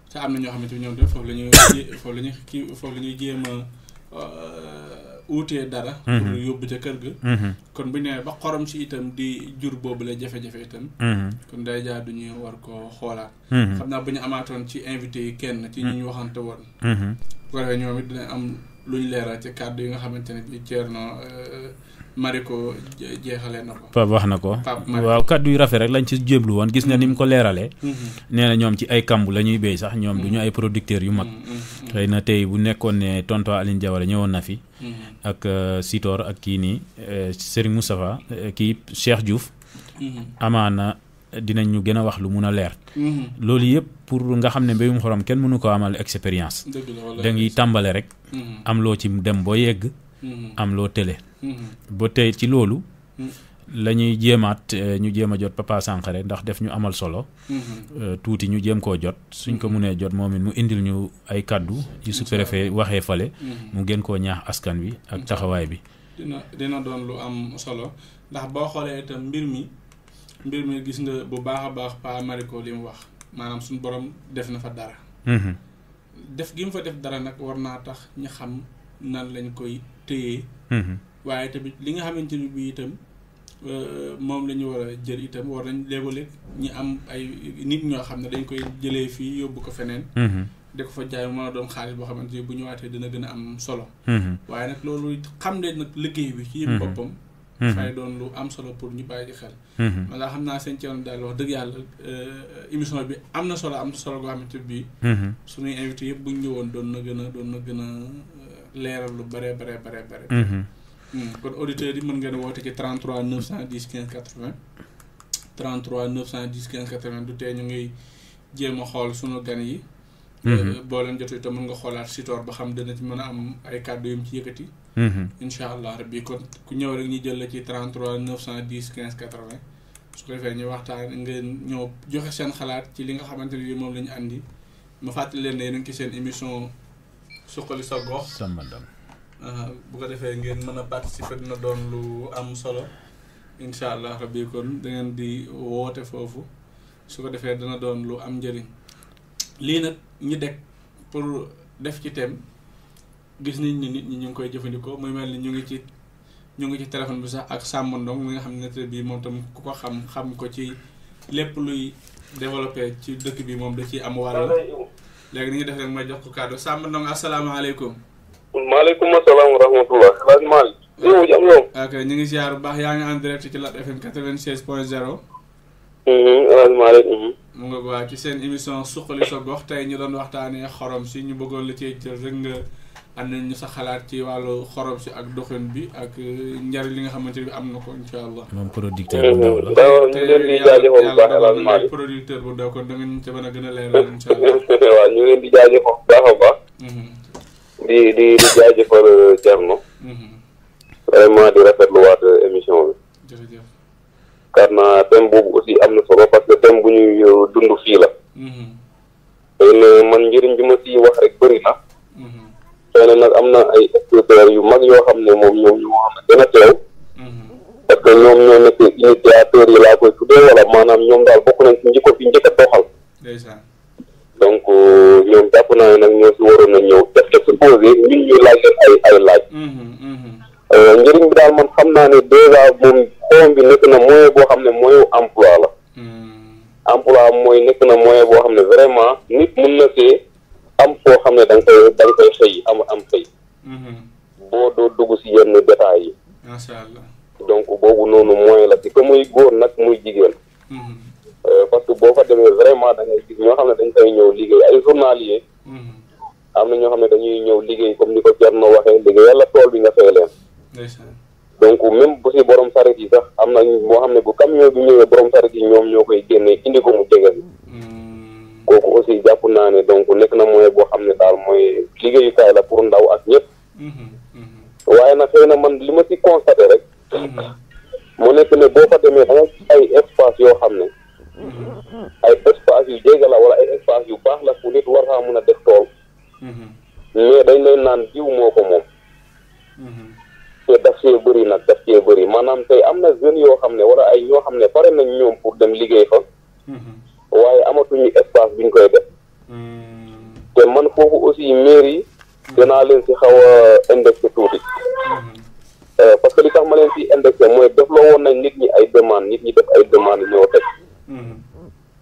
te am na ñoo xamante ni ñoom tamit foofu la ñuy jéem a uutee dara. pour yóbbu ca kër ga. kon bu ñu nee ba xorom si itam di jur boobu la jafe-jafe itam. kon day jaar du ñu war koo xoolaat. xam naa bu ñu amaatoon ci invité yi kenn ci ñu waxante woon. bu ko defee ñoom it dina am lu ñu leeral ci kàddu yi nga xamante ne bii Thierno Marico jeexalee na ko. Pape wax na ko waaw kàddu yu rafet rek lañ ci jéblu woon gis nga ni mu ko leeralee. nee na ñoom ci ay kamb la ñuy béy sax ñoom du ñu ay producteurs yu mag. xëy na tey bu nekkoon ne tonton Aline Diawara ñëwoon na fi. ak Sitor ak kii nii Serigne Moustapha kii Cheikh Diouf. amaana dinañ ñu gën a wax lu mun a leer. loolu yëpp pour nga xam ne mbéyum xorom kenn mënu ko amal expérience. da ngay tàmbale rek. am loo ci dem boo yegg. am loo tële. ba tey ci loolu. la ñuy jéemaat ñu jéem a jot Papa Sankhare ndax def ñu amal solo. tuuti ñu jéem koo jot suñ ko mënee jot moom it mu indil ñu ay kaddu ci su préfet waxee fale. mu gën koo ñaax askan wi ak taxawaay bi. dina doon lu am solo ndax boo xoolee itam mbir mi gis nga bu baax a baax Pa Marico li mu wax maanaam suñu borom def na fa dara. def gi mu fa def dara nag war naa tax ñu xam nan lañ koy téye. waaye tamit li nga xamante ni bii itam moom la ñu war a jël itam war nañ léeg-léeg ñi am ay nit ñoo xam ne dañ koy jëlee fii yóbbu ko feneen. di ko fa jaay mën a doon xaalis boo xamante ni bu ñëwaatee dina gën a am solo. waaye nag loolu xam ne nag liggéey bi ci yëpp boppam. fay doon lu am solo pour ñu bàyyi xel. wala xam naa seen Thierno daal wax dëgg yàlla émission bi am na solo goo xamante bii. suñuy invité yëpp bu ñu ñëwoon doon na gën a leeral lu bare. kon auditeurs yi mën ngeen a woote ci 33 910 15 80 33 910 15 80 du tee ñu ngi jéem a xool sunu gan yi. boo leen jotee itam mën nga xoolaat Sitor ba xam dina ci mën a am ay kàddu yu mu ci yëkkati. incha allah rabbi kon ku ñëw rek ñu jël la ci 33 910 15 80 su ko defee ñu waxtaan ngeen ñëw joxe seen xalaat ci li nga xamante ne moom la ñu andi ma fàttali leen ne yéen a ngi ci seen émission suqali sa gox. Sambandam. bu ko defee ngeen mën a participer dina doon lu am solo incha allah rabbi kon da ngeen di woote foofu su ko defee dana doon lu am njëriñ lii nag ñi dekk pour def ci thème gis nañ ni nit ñi ñu ngi koy jëfandikoo muy mel ni ñu ngi ci téléphone bi sax ak Samba Ndong mi nga xam ne bii moom tam ku ko xam ko ci lépp luy développé ci dëkk bi moom da ciy am wàll léegi ni ngi def rek may jox ko kàddu Samba Ndong asalaamaaleykum. maaleykum salaam wa rahmatulah. El Hadj Malick. ok ñu ngi ziar bu baax yaa ngi en direct ci Lat FM 96.0. El Hadj Malick. mu nga waa ci seen émission suqali sa gox tey ñu doon waxtaanee xorom si ñu bëggoon la cee jël rek nga am nañ ñu sa xalaat ci wàllu xorom si ak doxin bi ak njariñ li nga xamante ni am na ko incha allah. moom producteur bu ndaw la. ñu leen di jaajëfal bu baax El Hadj Malick producteur bu ndaw kon da nga ñu ca mën a gën a leeral incha allah. waaw ñu leen di jaajëfal bu baax a baax. di jaajëfal Thierno. vraiment di rafetluwaat émission bi. jërëjëf. car na thème boobu aussi am na solo parce que thème bu ñuy dund fii la. xëy na man njëriñ bi ma siy wax rek bëri na. xëy na nag am na ay experts yu mag yoo xam ne moom ñoom ñoo xam ne gën a teew. parce que ñoom ñoo nekk initiateurs yi laa koy tuddee wala maanaam ñoom daal bokk nañ ci njëkk a doxal. donc ñoom jàpp naa ne nag ñoo si waroon a ñëw def exposé ñun ñu laaj leen ay laaj. njëriñ bi daal man xam naa ne dèjà moom xorom bi nekk na moyen boo xam ne moyen emploi la. emploi mooy nekk na moyen boo xam ne vraiment nit mën na see am foo xam ne da nga koy xëy am xëy. boo doo dugg si yenn détails yi. macha allah. donc boobu noonu moyen la si que muy góor nag muy jigéen. parce que boo fa demee vraiment da ngay gis ñoo xam ne dañ koy ñëw liggéey ay journalier. am na ñoo xam ne dañuy ñëw liggéey comme ni ko Thierno waxee liggéey yàlla tool bi nga fay leen. donc même bu si borom saret yi sax am na moo xam ne bu camion bi ñëwee borom saret yi ñoom ñoo koy génnee indi ko mu jege. kooku aussi jàpp naa ne donc nekk na moyen boo xam ne daal mooy liggéeyukaay la pour ndaw ak ñëpp. waaye nag xëy na man li ma si constaté rek. mu nekk ne boo fa demee da nga ay espace yoo xam ne. ay espace yu jege la wala ay espace yu baax la pour nit war faa mun a def tool. mais dañ leen naan jiw moo ko moom. te daf cee bëri nag daf cee bëri maanaam tey am na jeunes yoo xam ne wala ay ñoo xam ne pare nañ ñoom pour dem liggéey fa. waaye amatuñu espace biñ koy def. te man foofu aussi mairie danaa leen si xaw a indexé tuuti. parce que li tax ma leen si indexé mooy def la woon nañ nit ñi ay demande nit ñi def ay demande ñoo teg.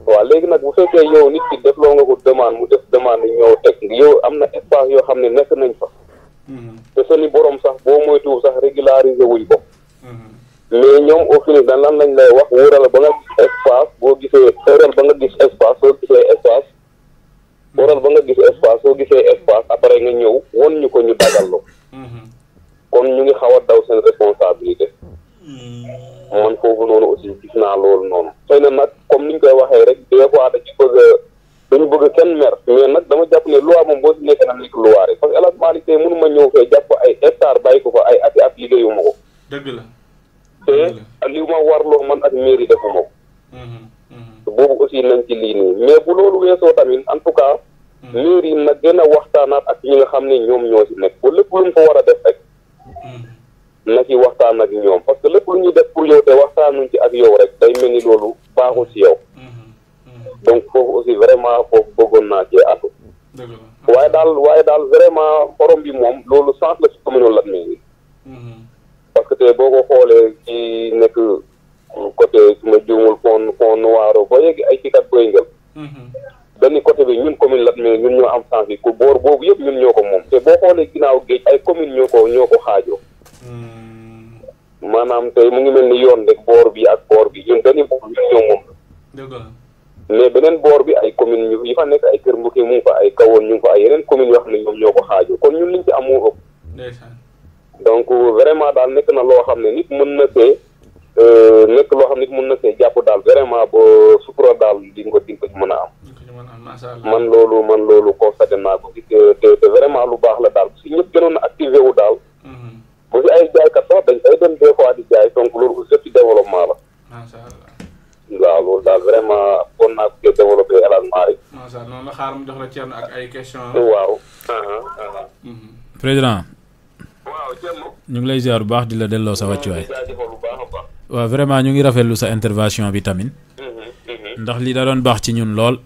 waaw léegi nag bu fekkee yow nit ki defloo nga ko demande mu def demande ñëw teg yow am na espace yoo xam ne nekk nañ fa. te seeni borom sax boo moytuwul sax régulariser wuñ ko. mais ñoom au final dan lan lañ lay wax wóoral ba nga gis espace boo gisee wóoral ba nga gis espace soo gisee espace. wóoral ba nga gis espace soo gisee espace après nga ñëw won ñu ko ñu dagallo kon ñu ngi xaw a daw seen responsabilité. man foofu noonu aussi gis naa loolu noonu. xëy na nag comme ni ñu koy waxee rek des fois dañu bëgg kenn mer mais nag dama jàpp ne loi moom boo si nekk na nekk loi rek parce que El Hadj Malick tey mënu ma ñëw fee jàpp ay hectare bàyyi ko fa ay ati at liggéeyu ma ko. dëgg la. te li ma warloo man ak mairie defu ma ko. boobu aussi nañ ci lii nii mais bu loolu weesoo tamit en tout cas. mairie nag gën a waxtaanaat ak ñi nga xam ne ñoom ñoo si nekk ba lépp lu mu ko war a def rek. na ci waxtaan ak ñoom parce que lépp lu ñuy def pour yow te waxtaanuñ ci ak yow rek day mel ni loolu baaxul si yow. donc foofu aussi vraiment foofu bëggoon naa cee atu. waaye daal vraiment xorom bi moom loolu centre la ci commune Latmingué. parce que tey boo ko xoolee ci nekk côté su ma juumul fond noiro ba yegg ay cikat boy ngel. benn côté bi ñun commune Latmingué ñun ñoo am sens bi ku boor boobu yëpp ñun ñoo ko moom te boo xoolee ginnaaw géej ay commune ñoo ko xaajoo. maanaam tey mu ngi mel ni yoon rek boor bi ak boor bi ñun dañuy bokk ñun ñoo moom. mais beneen boor bi ay commune yi fa nekk ay Kër Mbuki mu ngi fa ay Kawoon ñu ngi fa ay yeneen communes yoo xam ne ñoom ñoo ko xaajoo kon ñun liñ ci am moo ëpp. donc vraiment daal nekk na loo xam ne nit mën na see jàpp daal vraiment ba sutura daal di nga ko mën a am. man loolu constaté naa ko te vraiment lu baax la daal si ñëpp gënoon a activé wu daal. bu fi ay jaaykat sax dañ koy dem des fois di jaay donc loolu aussi ci développement la. macha allah. waaw loolu daal vraiment kon naa ko développé El Hadj Malick. macha allah noonu la xaaral mu jox la Thierno ak ay questions. waaw. président. waaw Thierno. ñu ngi lay ziar bu baax di la delloo sa wàccuwaay. waaw vraiment ñu ngi rafetlu sa intervention bi tamit. ndax li da doon baax ci ñun lool.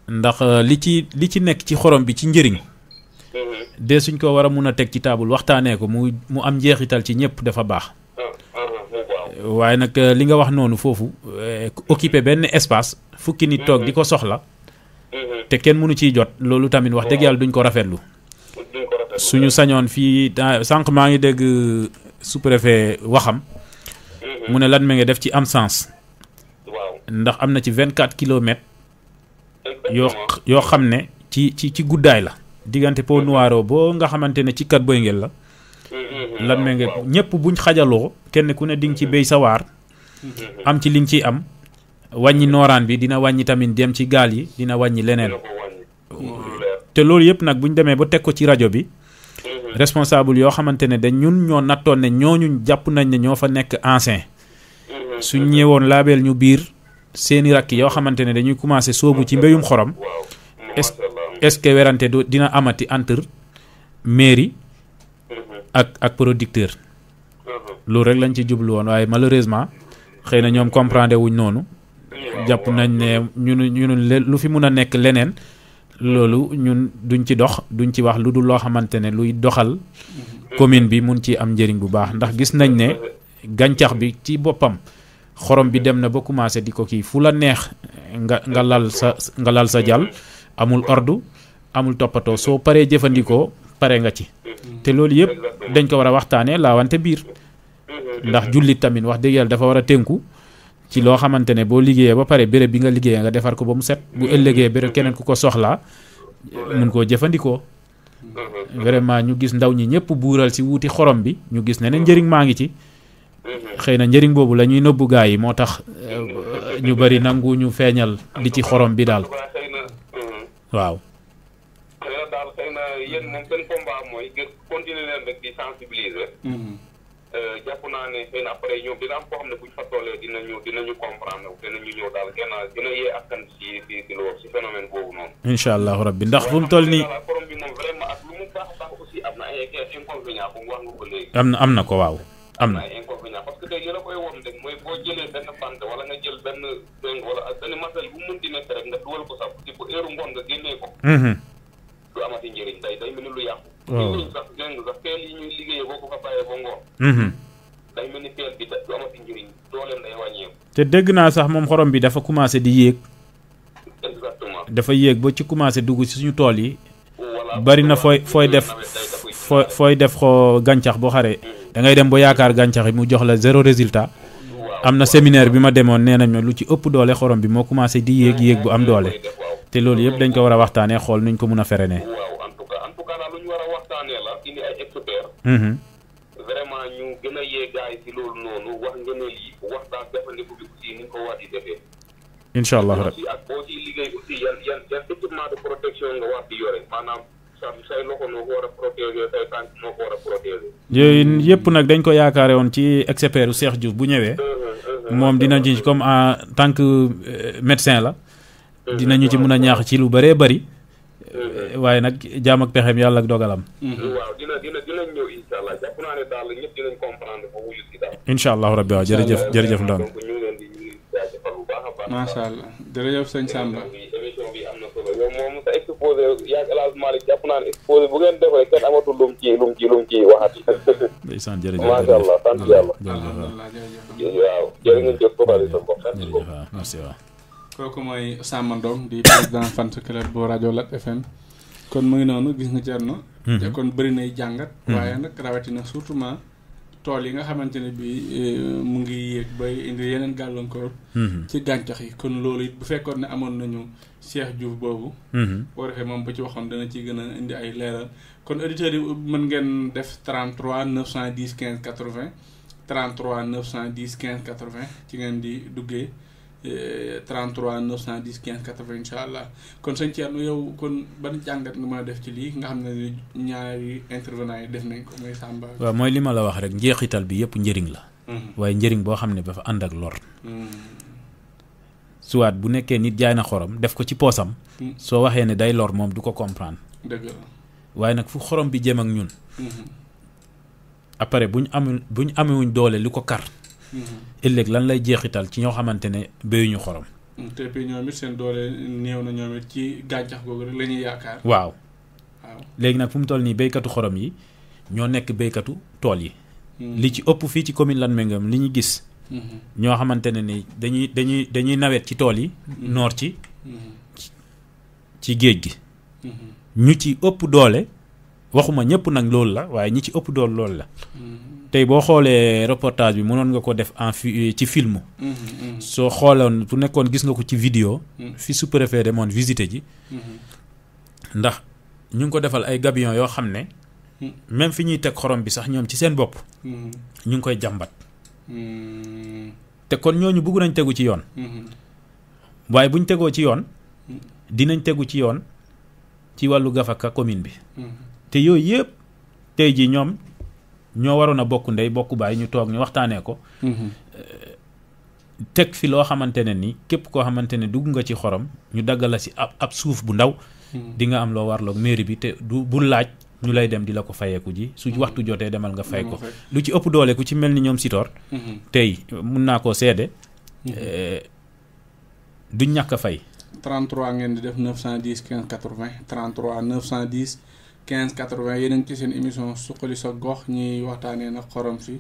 ndax li ci nekk ci xorom bi ci njëriñ. de suñ ko war a mun a teg ci taabul waxtaanee ko mu am njeexital ci ñëpp dafa baax. waaye nag li nga wax noonu foofu occupé benn espace fukki nit toog di ko soxla. te kenn mënu ciy jot loolu tamit wax dëgg yàlla duñ ko rafetlu. suñu sañoon fii sànq maa ngi dégg sous-préfet waxam. mu ne Latmingué def ci am sens. ndax am na ci 24 kilomètres yoo xam ne ci guddaay la diggante Pont Noiro boo nga xamante ne ci kat boy ngel la Latmingué ñëpp buñ xajaloo kenn ku ne di nga ci béy sa waar am ci li nga ciy am wàññi nooraan bi dina wàññi tamit dem ci gaal yi dina wàññi leneen te loolu yëpp nag buñ demee ba teg ko ci rajo bi responsable yoo xamante ne dañ ñun ñoo nattoon ne ñooñu jàpp nañ ne ñoo fa nekk ancien suñ ñëwoon laabeel ñu biir seeni rakk yoo xamante ne dañuy commencé soobu ci mbéyum xorom est-ce que werante dina amati entre mairie ak producteur loolu rek lañ ci jublu woon waaye malheureusement xëy na ñoom comprendre wuñ noonu jàpp nañ ne ñun lu fi mun a nekk leneen loolu ñun duñ ci dox duñ ci wax lu dul loo xamante ne luy doxal commune bi mun ci am njëriñ bu baax ndax gis nañ ne gàncax bi ci boppam xorom bi dem na ba commencé di ko kii fu la neex nga lal sa jàll amul ordre amul toppatoo soo paree jëfandikoo pare nga ci te loolu yëpp dañ ko war a waxtaanee laawante biir ndax jullit tamit wax dëgg yàlla dafa war a tënku ci loo xamante ne boo liggéeyee ba pare béréb bi nga liggéeyee nga defar ko ba mu set bu ëllëgee béréb keneen ku ko soxlaa mun koo jëfandikoo vraiment ñu gis ndaw ñi ñëpp buural si wuuti xorom bi ñu gis ne njëriñ maa ngi ci xëy na njëriñ boobu la ñuy nëbbu gaa yi moo tax ñu bari nangu ñu feeñal li ci xorom bi daal waaw. xëy na yéen moom seen combat mooy continuer leen rek di sensibiliser. jàpp naa ne xëy na après ñoom dina am koo xam ne buñ fa tollee dinañu comprendre dinañu ñëw daal dina yee askan si loolu si phénomène boobu noonu. incha allahu rabbi ndax fu mu toll nii. forom bi moom vraiment ak lu mu baax a baax aussi am na ay inconvénients bu wax nga ko léegi. am na ko waaw am na. ay inconvénients parce que tey li la koy woon rek mooy boo jëlee benn bant wala nga jël benn deng wala benn matériel bu mu munti nekk rek nga dugal ko sax ci bu heure ngoon nga génnee ko. du amati njëriñ day mel ni lu yàqu. waaw sax dégg nga sax peel yi ñuy liggéeyee boo ko fa bàyyee ba ngoon. day mel ni peel bi du amati njëriñ dooleem day wàññeeku. te dégg naa sax moom xorom bi dafa commencé di yéeg. exactement dafa yéeg ba ci commencé dugg ci suñu tool yi. bari na fooy def ko gàncax boo xaree. da ngay dem ba yaakaar gàncax yi mu jox la zéro résultat. am na séminaire bi ma demoon nee nañ lu ci ëpp doole xorom bi moo commencé di yéeg bu am doole. te loolu yëpp dañ ko war a waxtaanee xool nuñ ko mun a ferenee. waaw en tout cas daal lu ñu war a waxtaanee la indi ay experts. vraiment ñu gën a yee gars yi si loolu noonu wax ngeen yi wax daal defandiku bi aussi ni ñu ko war di defee. incha allah rabbi ak boo ciy liggéey aussi yan équipement de protection nga war di yore maanaam say loxo noo ko war a protéger say tànk noo ko war a protéger. yooyu yëpp nag dañ ko yaakaare woon ci expert u Cheikh Diouf bu ñëwee. moom dina ji comme en tant que médecin la. dinañu ci mën a ñaax ci lu bëree bëri waaye nag jaam ak pexeem yàlla ak dogalam. waaw dinañ ñëw incha allah jàpp naa ne daal ñëpp dinañ comprendre ba wuyu si daal. incha allahu rabbi waaw jërëjëf Ndong. donc ñu ngi leen di jaajëfal bu baax a baax. macha allah jërëjëf sëñ Samba. émission bi am na solo yow moom sa exposé yaa El Hadj Malick jàpp naa ne exposé bu ngeen defee kenn amatul lu mu ci waxati. ndeysaan jërëjëf macha allah sant yàlla. waaw jërë ngeen jëf ko bari sa bopp. merci waaw. kooku mooy Samba Ndong di président fan club bu rajo Lat FM kon mu ngi noonu gis nga Thierno. te kon bëri nay jàngat. waaye nag rawatina surtout tool yi nga xamante ne bii mu ngi yéeg bay indi yeneen gàllankoor. ci gàncax yi kon loolu it bu fekkoon ne amoon nañu Cheikh Diouf boobu. boo defee moom ba ci waxoon dana ci gën a indi ay leeral kon auditeurs yi mën ngeen def 33 910 15 80 33 910 15 80 ci ngeen di duggee. 33 910 15 80 incha allah kon sëñ Thierno yow kon ban jàngat nga mën a def ci lii nga xam ne ñaari intervenants yi def nañ ko muy Samba. waaw mooy li ma la wax rek njeexital bi yëpp njëriñ la. waaye njëriñ boo xam ne dafa ànd ak lor. soit bu nekkee nit jaay na xorom def ko ci poosam. soo waxee ne day lor moom du ko comprendre. dëgg la waaye nag fu xorom bi jëm ak ñun. après buñ amewuñ doole lu ko kar. ëllëg lan lay jeexital ci ñoo xamante ne béyuñu xorom. te puis ñoom it seen doole néew na ñoom it ci gàncax googu rek la ñuy yaakaar. waaw léegi nag fu mu toll nii béykatu xorom yi ñoo nekk béykatu tool yi. li ci ëpp fii ci commune Latmingué li ñu gis. ñoo xamante ne ni dañuy nawet ci tool yi. noor ci géej gi. ñu ci ëpp doole waxuma ñëpp nag loolu la waaye ñi ci ëpp doole loolu la. tey boo xoolee reportage bi mënoon nga ko def ci film. soo xooloon su nekkoon gis nga ko ci vidéo. fi sous-préfet demoon visiter ji. ndax ñu ngi ko defal ay gabion yoo xam ne. même fi ñuy teg xorom bi sax ñoom ci seen bopp. ñu ngi koy jàmbat. te kon ñooñu bëgg nañ tegu ci yoon. waaye buñ tegoo ci yoon. dinañ tegu ci yoon ci wàllu gafaka commune bi. te yooyu yëpp tey jii ñoom ñoo waroon a bokk ndey bokk baay ñu toog ñu waxtaanee ko. teg fi loo xamante ne ni képp koo xamante ne dugg nga ci xorom ñu daggal la si ab suuf bu ndaw. di nga am loo warloog mairie bi te bu laaj ñu lay dem di la ko fayeeku ji su waxtu jotee demal nga fay ko. lu ci ëpp doole ku ci mel ni ñoom Sitor. tey mun naa koo seede. duñ ñàkk a fay. 33 ngeen di def 910 15 80 33 910 15 80 yéen a ngi ci seen émission suqali sa gox ñuy waxtaanee nag xorom si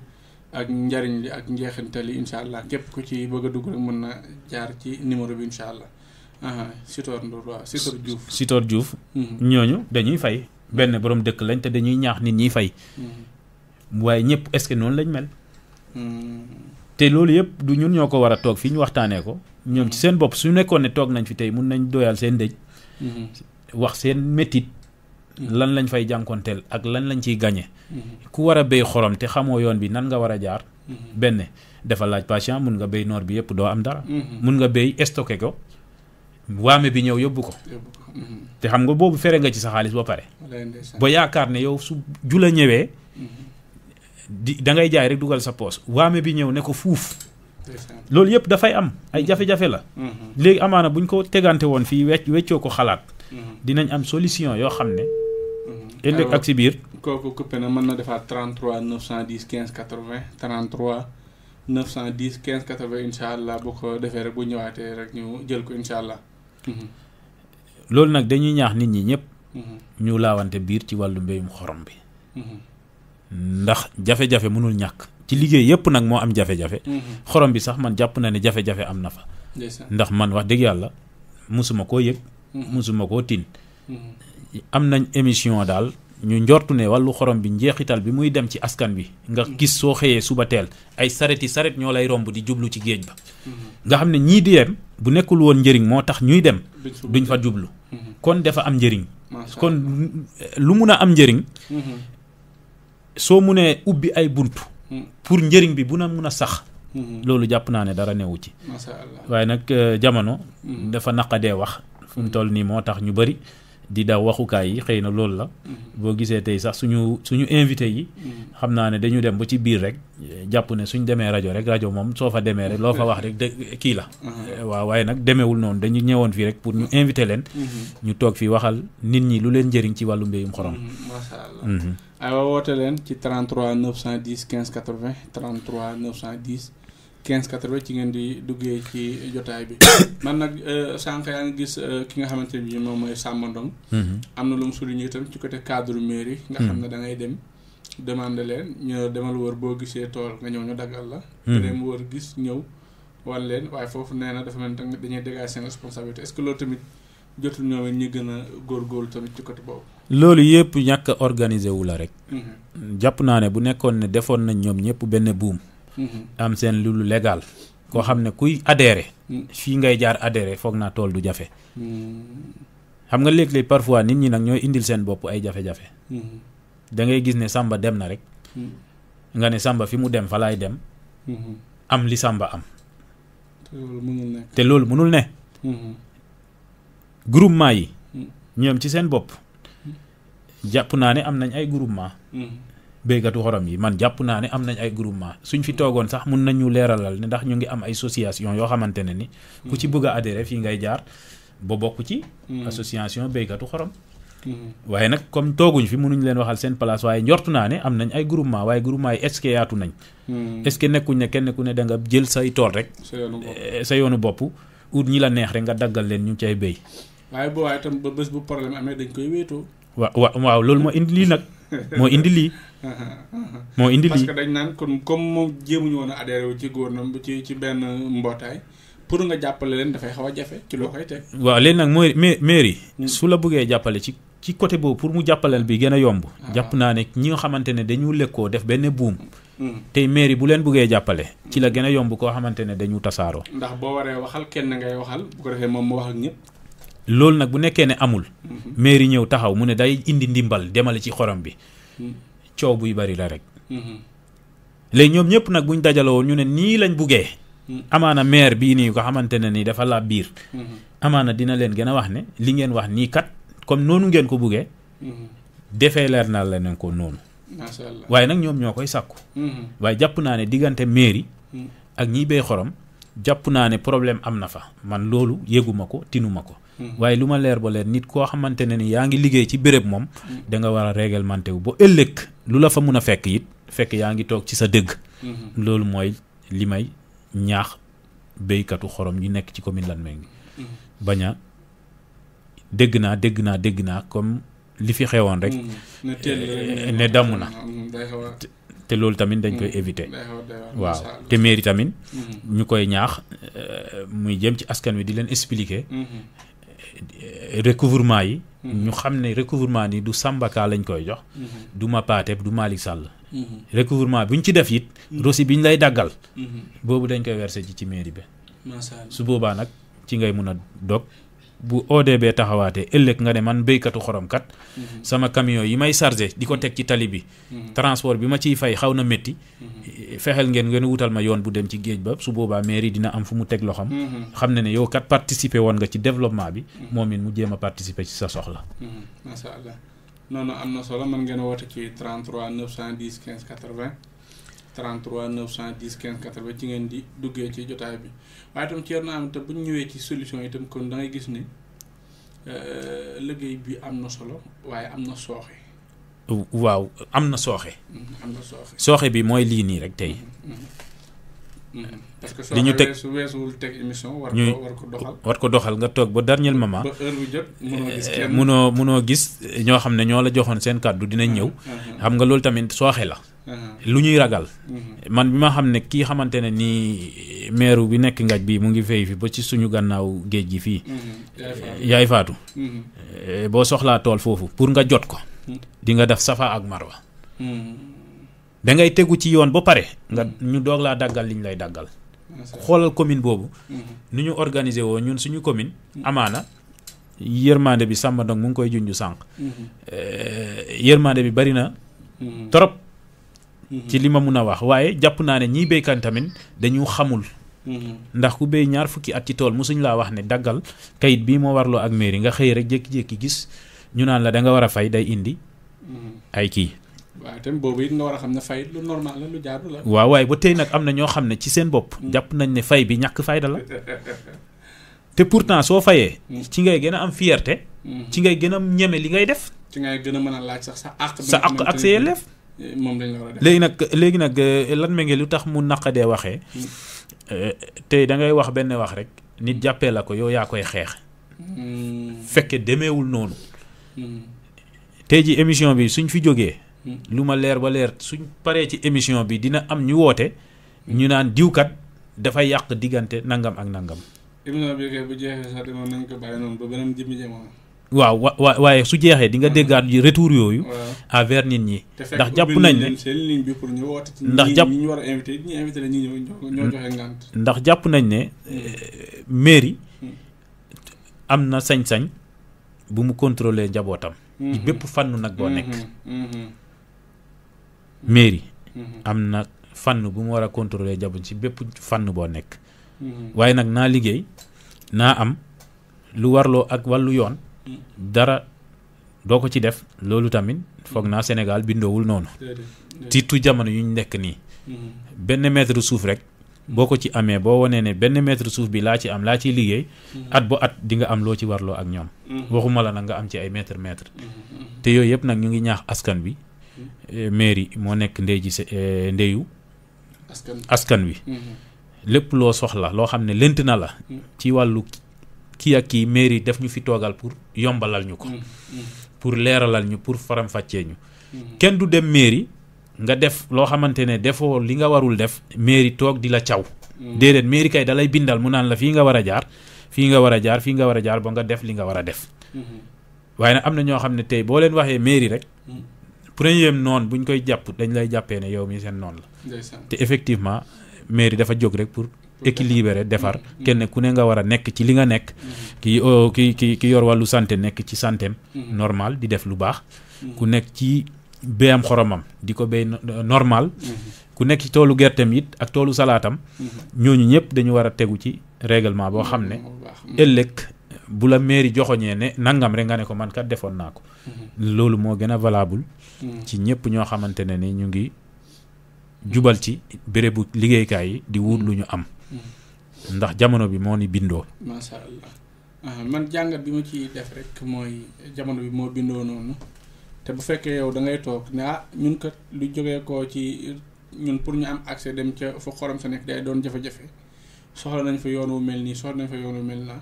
ak njariñ li ak njeexintal yi incha allah képp ku ci bëgg a dugg rek mën na jaar ci numéro bi incha allah. Sitor Ndour waaw Sitor Diouf. Sitor Diouf. ñooñu dañuy fay. benn borom dëkk lañ te dañuy ñaax nit ñiy fay. waaye ñëpp est-ce que noonu lañ mel. te loolu yëpp du ñun ñoo ko war a toog fii ñu waxtaanee ko. ñoom ci seen bopp su nekkoon ne toog nañ fi tey mun nañ doyal seen dëj. wax seen métit lan lañ fay jànkonteel ak lan lañ ciy gañe. ku war a béy xorom te xamoo yoon bi nan nga war a jaar. benn dafa laaj patient mun nga béy noor bi yëpp doo am dara. mun nga béy stocké ko. waame bi ñëw yóbbu ko. te xam nga boobu fere nga ci sa xaalis ba pare. ba yaakaar ne yow su jula ñëwee. da ngay jaay rek dugal sa poos waame bi ñëw ne ko fuuf. loolu yëpp dafay am ay jafe-jafe la. léegi amaana buñ ko tegante woon fii weccoo ko xalaat. dinañ am solution yoo xam ne. ëllëg ak si biir. kooku coupé na mën na defaat 33 910 15 80 33 910 15 80 incha allah bu ko defee rek bu ñëwaatee rek ñu jël ko incha allah. loolu nag dañuy ñaax nit ñi ñëpp. ñu laawante biir ci wàllu mbéyum xorom bi. ndax jafe-jafe mënul ñàkk. ci liggéey yëpp nag moo am jafe-jafe. xorom bi sax man jàpp na ne jafe-jafe am na fa. ndax man wax dëgg yàlla musuma koo yëg. musuma koo tin. am nañ émission daal ñu njortu ne wàllu xorom bi njeexital bi muy dem ci askan bi nga gis soo xëyee suba teel ay saret ñoo lay romb di jublu ci géej ba. nga xam ne ñii di dem bu nekkul woon njëriñ moo tax ñuy dem. duñ fa jublu. kon dafa am njëriñ. kon lu mun a am njëriñ. soo munee ubbi ay bunt. pour njëriñ bi bu na mun a sax. loolu jàpp naa ne dara newu ci. waaye nag jamono. dafa naqadee wax. fu mu toll nii moo tax ñu bari di daw waxukaay yi xëy na loolu la. boo gisee tey sax suñu invité yi. xam naa ne dañu dem ba ci biir rek jàpp ne suñ demee rajo moom soo fa demee rek loo fa wax rek kii la. waaw waaye nag demeewul noonu dañu ñëwoon fii rek pour ñu invité leen. ñu toog fi waxal nit ñi lu leen njëriñ ci wàllu mbéyum xorom. macha allah. aywa woote leen ci 33 910 15 80 33 910 15 80 ci ngeen di duggee ci jotaay bi. man nag sànq yaa ngi gis ki nga xamante ne bii moom mooy Samba Ndong. am na lu mu souligné itam ci côté cadre mairie. nga xam ne da ngay dem demander leen ñu demal wër boo gisee tool nga ñëw ñu daggal la. dem wër gis ñëw wan leen waaye foofu nee na dafa mel ni tamit dañuy dégager seen responsabilité est-ce que loolu tamit jotul ñoom ñi gën a góorgóorlu tamit ci côté boobu. loolu yëpp ñàkk a organisé wu la rek. jàpp naa ne bu nekkoon ne defoon nañ ñoom ñëpp benn buum. am seen lu légal koo xam ne kuy adhéré. fii ngay jaar adhéré foog naa tool du jafe. xam nga léeg-léeg parfois nit ñi nag ñooy indil seen bopp ay jafe-jafe. da ngay gis ne Samba dem na rek. nga ne Samba fi mu dem fa laay dem. am li Samba am. te loolu mënul ne. groupement yi. ñoom ci seen bopp. jàpp naa ne am nañ ay groupement. béykatu xorom yi man jàpp naa ne am nañ ay groupement suñ fi toogoon sax mun nañu leeralal ne ndax ñu ngi am ay association yoo xamante ne ni. ku ci bëgg a adhéré fii ngay jaar ba bokk ci. association béykatu xorom. waaye nag comme tooguñ fi mënuñ leen waxal seen place waaye njortu naa ne am nañ ay groupement waaye groupement yi est-ce que yaatu nañ. est-ce que nekkuñ ne kenn ku ne da nga jël say tool rek. sa yoonu bopp ut ñi la neex rek nga daggal leen ñu cay béy. waaye boo waaye tam ba bés bu problème amee dañ koy wéetoo. waaw loolu moo indi lii nag moo indi lii. parce que dañ naan kon comme moom jéemuñu woon a adhéré wu ci góornam ci benn mbootaay pour nga jàppale leen dafay xaw a jafe ci loo koy teg. waaw léegi nag mooy mairie su la bëggee jàppale ci côté boobu pour mu jàppaleel bi gën a yomb. jàpp naa ne ñi nga xamante ne dañu lekkoo def benn buum tey mairie bu leen buggee jàppale ci la gën a yomb koo xamante ne dañu tasaaroo. ndax boo waree waxal kenn ngay waxal bu ko defee moom mu wax ak ñëpp. loolu nag bu nekkee ne amul. mairie ñëw taxaw mu ne day indi ndimbal demale ci xorom bi. coow buy bari la rek. léegi ñoom ñëpp nag buñ dajaloo ñu ne nii lañ buggee. amaana maire bii nii ko xamante ne nii dafa laa biir. amaana dina leen gën a wax ne li ngeen wax nii kat comme noonu ngeen ko buggee. defee leer naa leen ko noonu. macha allah waaye nag ñoom ñoo koy sàkku. waaye jàpp naa ne diggante mairie. ak ñiy béy xorom. jàpp naa ne problème am na fa man loolu yëguma ko tinuma ko. waaye lu ma leer ba leer nit koo xamante ne ni yaa ngi liggéey ci béréb moom. da nga war a réglementé wu ba ëllëg lu la fa mun a fekk it fekk yaa ngi toog ci sa dëgg. loolu mooy li may ñaax béykatu xorom ñu nekk ci commune Latmingué. bañ a dégg naa comme li fi xewoon rek. ne damm na. te loolu tamit dañ koy éviter. waaw te mairie tamit. ñu koy ñaax muy jëm ci askan wi di leen expliquer. recouvrement yi. ñu xam ne recouvrement ni du Sambaka lañ koy jox. du Mapaate du Malick Sall. recouvrement bu ñu ci def it. rosi bi ñu lay daggal. boobu dañ koy verser ci mairie bi. su boobaa nag ci ngay mun a dog bu ODB taxawaatee ëllëg nga ne man béykatu xorom kat. sama camion yi may chargé di ko teg ci tali bi. transport bi ma ciy fay xaw na métti. fexeel ngeen wutal ma yoon bu dem ci géej ba su boobaa mairie dina am fu mu teg loxam. xam ne yow kat participer woon nga ci développement bi. moom it mu jéem a participer ci sa soxla. macha allah noonu am na solo mën ngeen woote ci 33 910 15 80 33 910 15 80 ci ngeen di duggee ci jotaay bi waaye itam ci am te bu ñu ñëwee ci solution itam kon da ngay gis ni liggéey bi am na solo waaye am na sooxe. waaw am na sooxe. am na sooxe. sooxe bi mooy lii nii rek tey. parce que soo weesuwul teg émission war ko doxal. war ko doxal nga toog ba dernier moment. ba heure bu jot mënoo gis kenn mënoo gis ñoo xam ne ñoo la joxoon seen kàddu dinañ ñëw. xam nga loolu tamit sooxe la. lu ñuy ragal. man bi ma xam ne kii xamante ne nii maire bi nekk ngaj bi mu ngi fay fi ba ci suñu gannaaw géej gi fii. yaay faatu. boo soxlaa tool foofu pour nga jot ko. di nga def safa ak marwa. da ngay tegu ci yoon ba pare nga ñu doog laa daggal liñ lay daggal. xoolal commune boobu. ni ñu organiser woo ñun suñu commune. amaana yërmande bi Samba Ndong mu ngi koy junj sànq. yërmande bi bari na. trop. ci li ma mun a wax waaye jàpp naa ne ñiy béykat tamit dañu xamul. ndax ku béy 2 fukki at ci tool mosuñ laa wax ne daggal kayit bii moo warloo ak mairie nga xëy rek jékki-jékki gis ñu naan la da nga war a fay day indi. ay kii. waaw tamit boobu it nga war a xam ne fay lu normal la lu jaadu la. waaw waaye ba tey nag am na ñoo xam ne ci seen bopp. jàpp nañ ne fay bi ñàkk fayda la. te pourtant soo fayee. ci ngay gën a am fierté. ci ngay gën a ñeme li ngay def. ci ngay gën a mën a laaj sax sa àq. sa àq ak sa yelleef. moom lañ la war a def léegi nag Latmingué lu tax mu naqadee waxee. tey da ngay wax benn wax rek nit jàppee la ko yow yaa koy xeex. fekke demeewul noonu. tey ji émission bi suñ fi jógee. lu ma leer ba leer suñ paree ci émission bi dina am ñu woote. ñu naan diwkat dafay yàq diggante nangam ak nangam. émission bi kay bu jeexee sax dama nañ ko bàyyi noonu ba beneen jëmmi jamono. waaw waaye su jeexee di nga déggaat retour yooyu. envers nit ñi. ndax jàpp nañ ne seen ligne bi pour ñu woote ci ndax jàpp ñi ñu war a invité ñi invité la ñi ñoo joxe ngànt. ndax jàpp nañ ne mairie am na sañ-sañ bu mu contrôler njabootam. ci bépp fànn nag boo nekk. mairie am na fànn bu mu war a contrôler njaboot ci bépp fànn boo nekk. waaye nag naa liggéey naa am lu warloo ak wàllu yoon. dara doo ko ci def loolu tamit foog naa Sénégal bindoowul noonu. surtout jamono yu ñu nekk nii. benn mètre suuf rek boo ko ci amee boo wanee ne benn mètre suuf bi laa ci am laa ciy liggéey. at ba at di nga am loo ci warloo ak ñoom. waxuma la nag nga am ci ay mètre. te yooyu yëpp nag ñu ngi ñaax askan bi. mairie moo nekk ndeyu askan wi. lépp loo soxla loo xam ne lënt na la. ci wàllu kii ak kii mairie def ñu fi toogal pour yombalal ñu ko. pour leeralal ñu pour faram-fàccee ñu. kenn du dem mairie nga def loo xamante ne defoo li nga warul def mairie toog di la caw. déedéet mairie kay dalay bindal mu naan la fii nga war a jaar fii nga war a jaar fii nga war a jaar ba nga def li nga war a def. waaye nag am na ñoo xam ne tey boo leen waxee mairie rek premier noon buñ koy jàpp dañ lay jàppee ne yow mi seen noon la te effectivement mairie dafa jóg rek pour équilibrer defar kenn ku ne nga war a nekk ci li nga nekk ki yor wàllu santé nekk ci santéem normal di def lu baax ku nekk ci béyam xoromam di ko béy normal ku nekk ci toolu gerteem it ak toolu salaatam ñooñu ñëpp dañu war a tegu ci règlement boo xam ne ëllëg bu la mairie joxoñee ne nangam rek nga ne ko man kat defoon naa ko loolu moo gën a valable ci ñëpp ñoo xamante ne ni ñu ngi jubal ci bérébu liggéeykaay yi di wut lu ñu am ndax jamono bi moo ni bindoo. macha allah man jàngat bi ma ci def rek mooy jamono bi moo bindoo noonu te bu fekkee yow da ngay toog ne ñun kat lu jógee koo ci ñun pour ñu am accès dem ca fa xorom sa nekk day doon jafe-jafe soxla nañ fa yoon wu mel nii soxla nañ fa yoon wu mel naa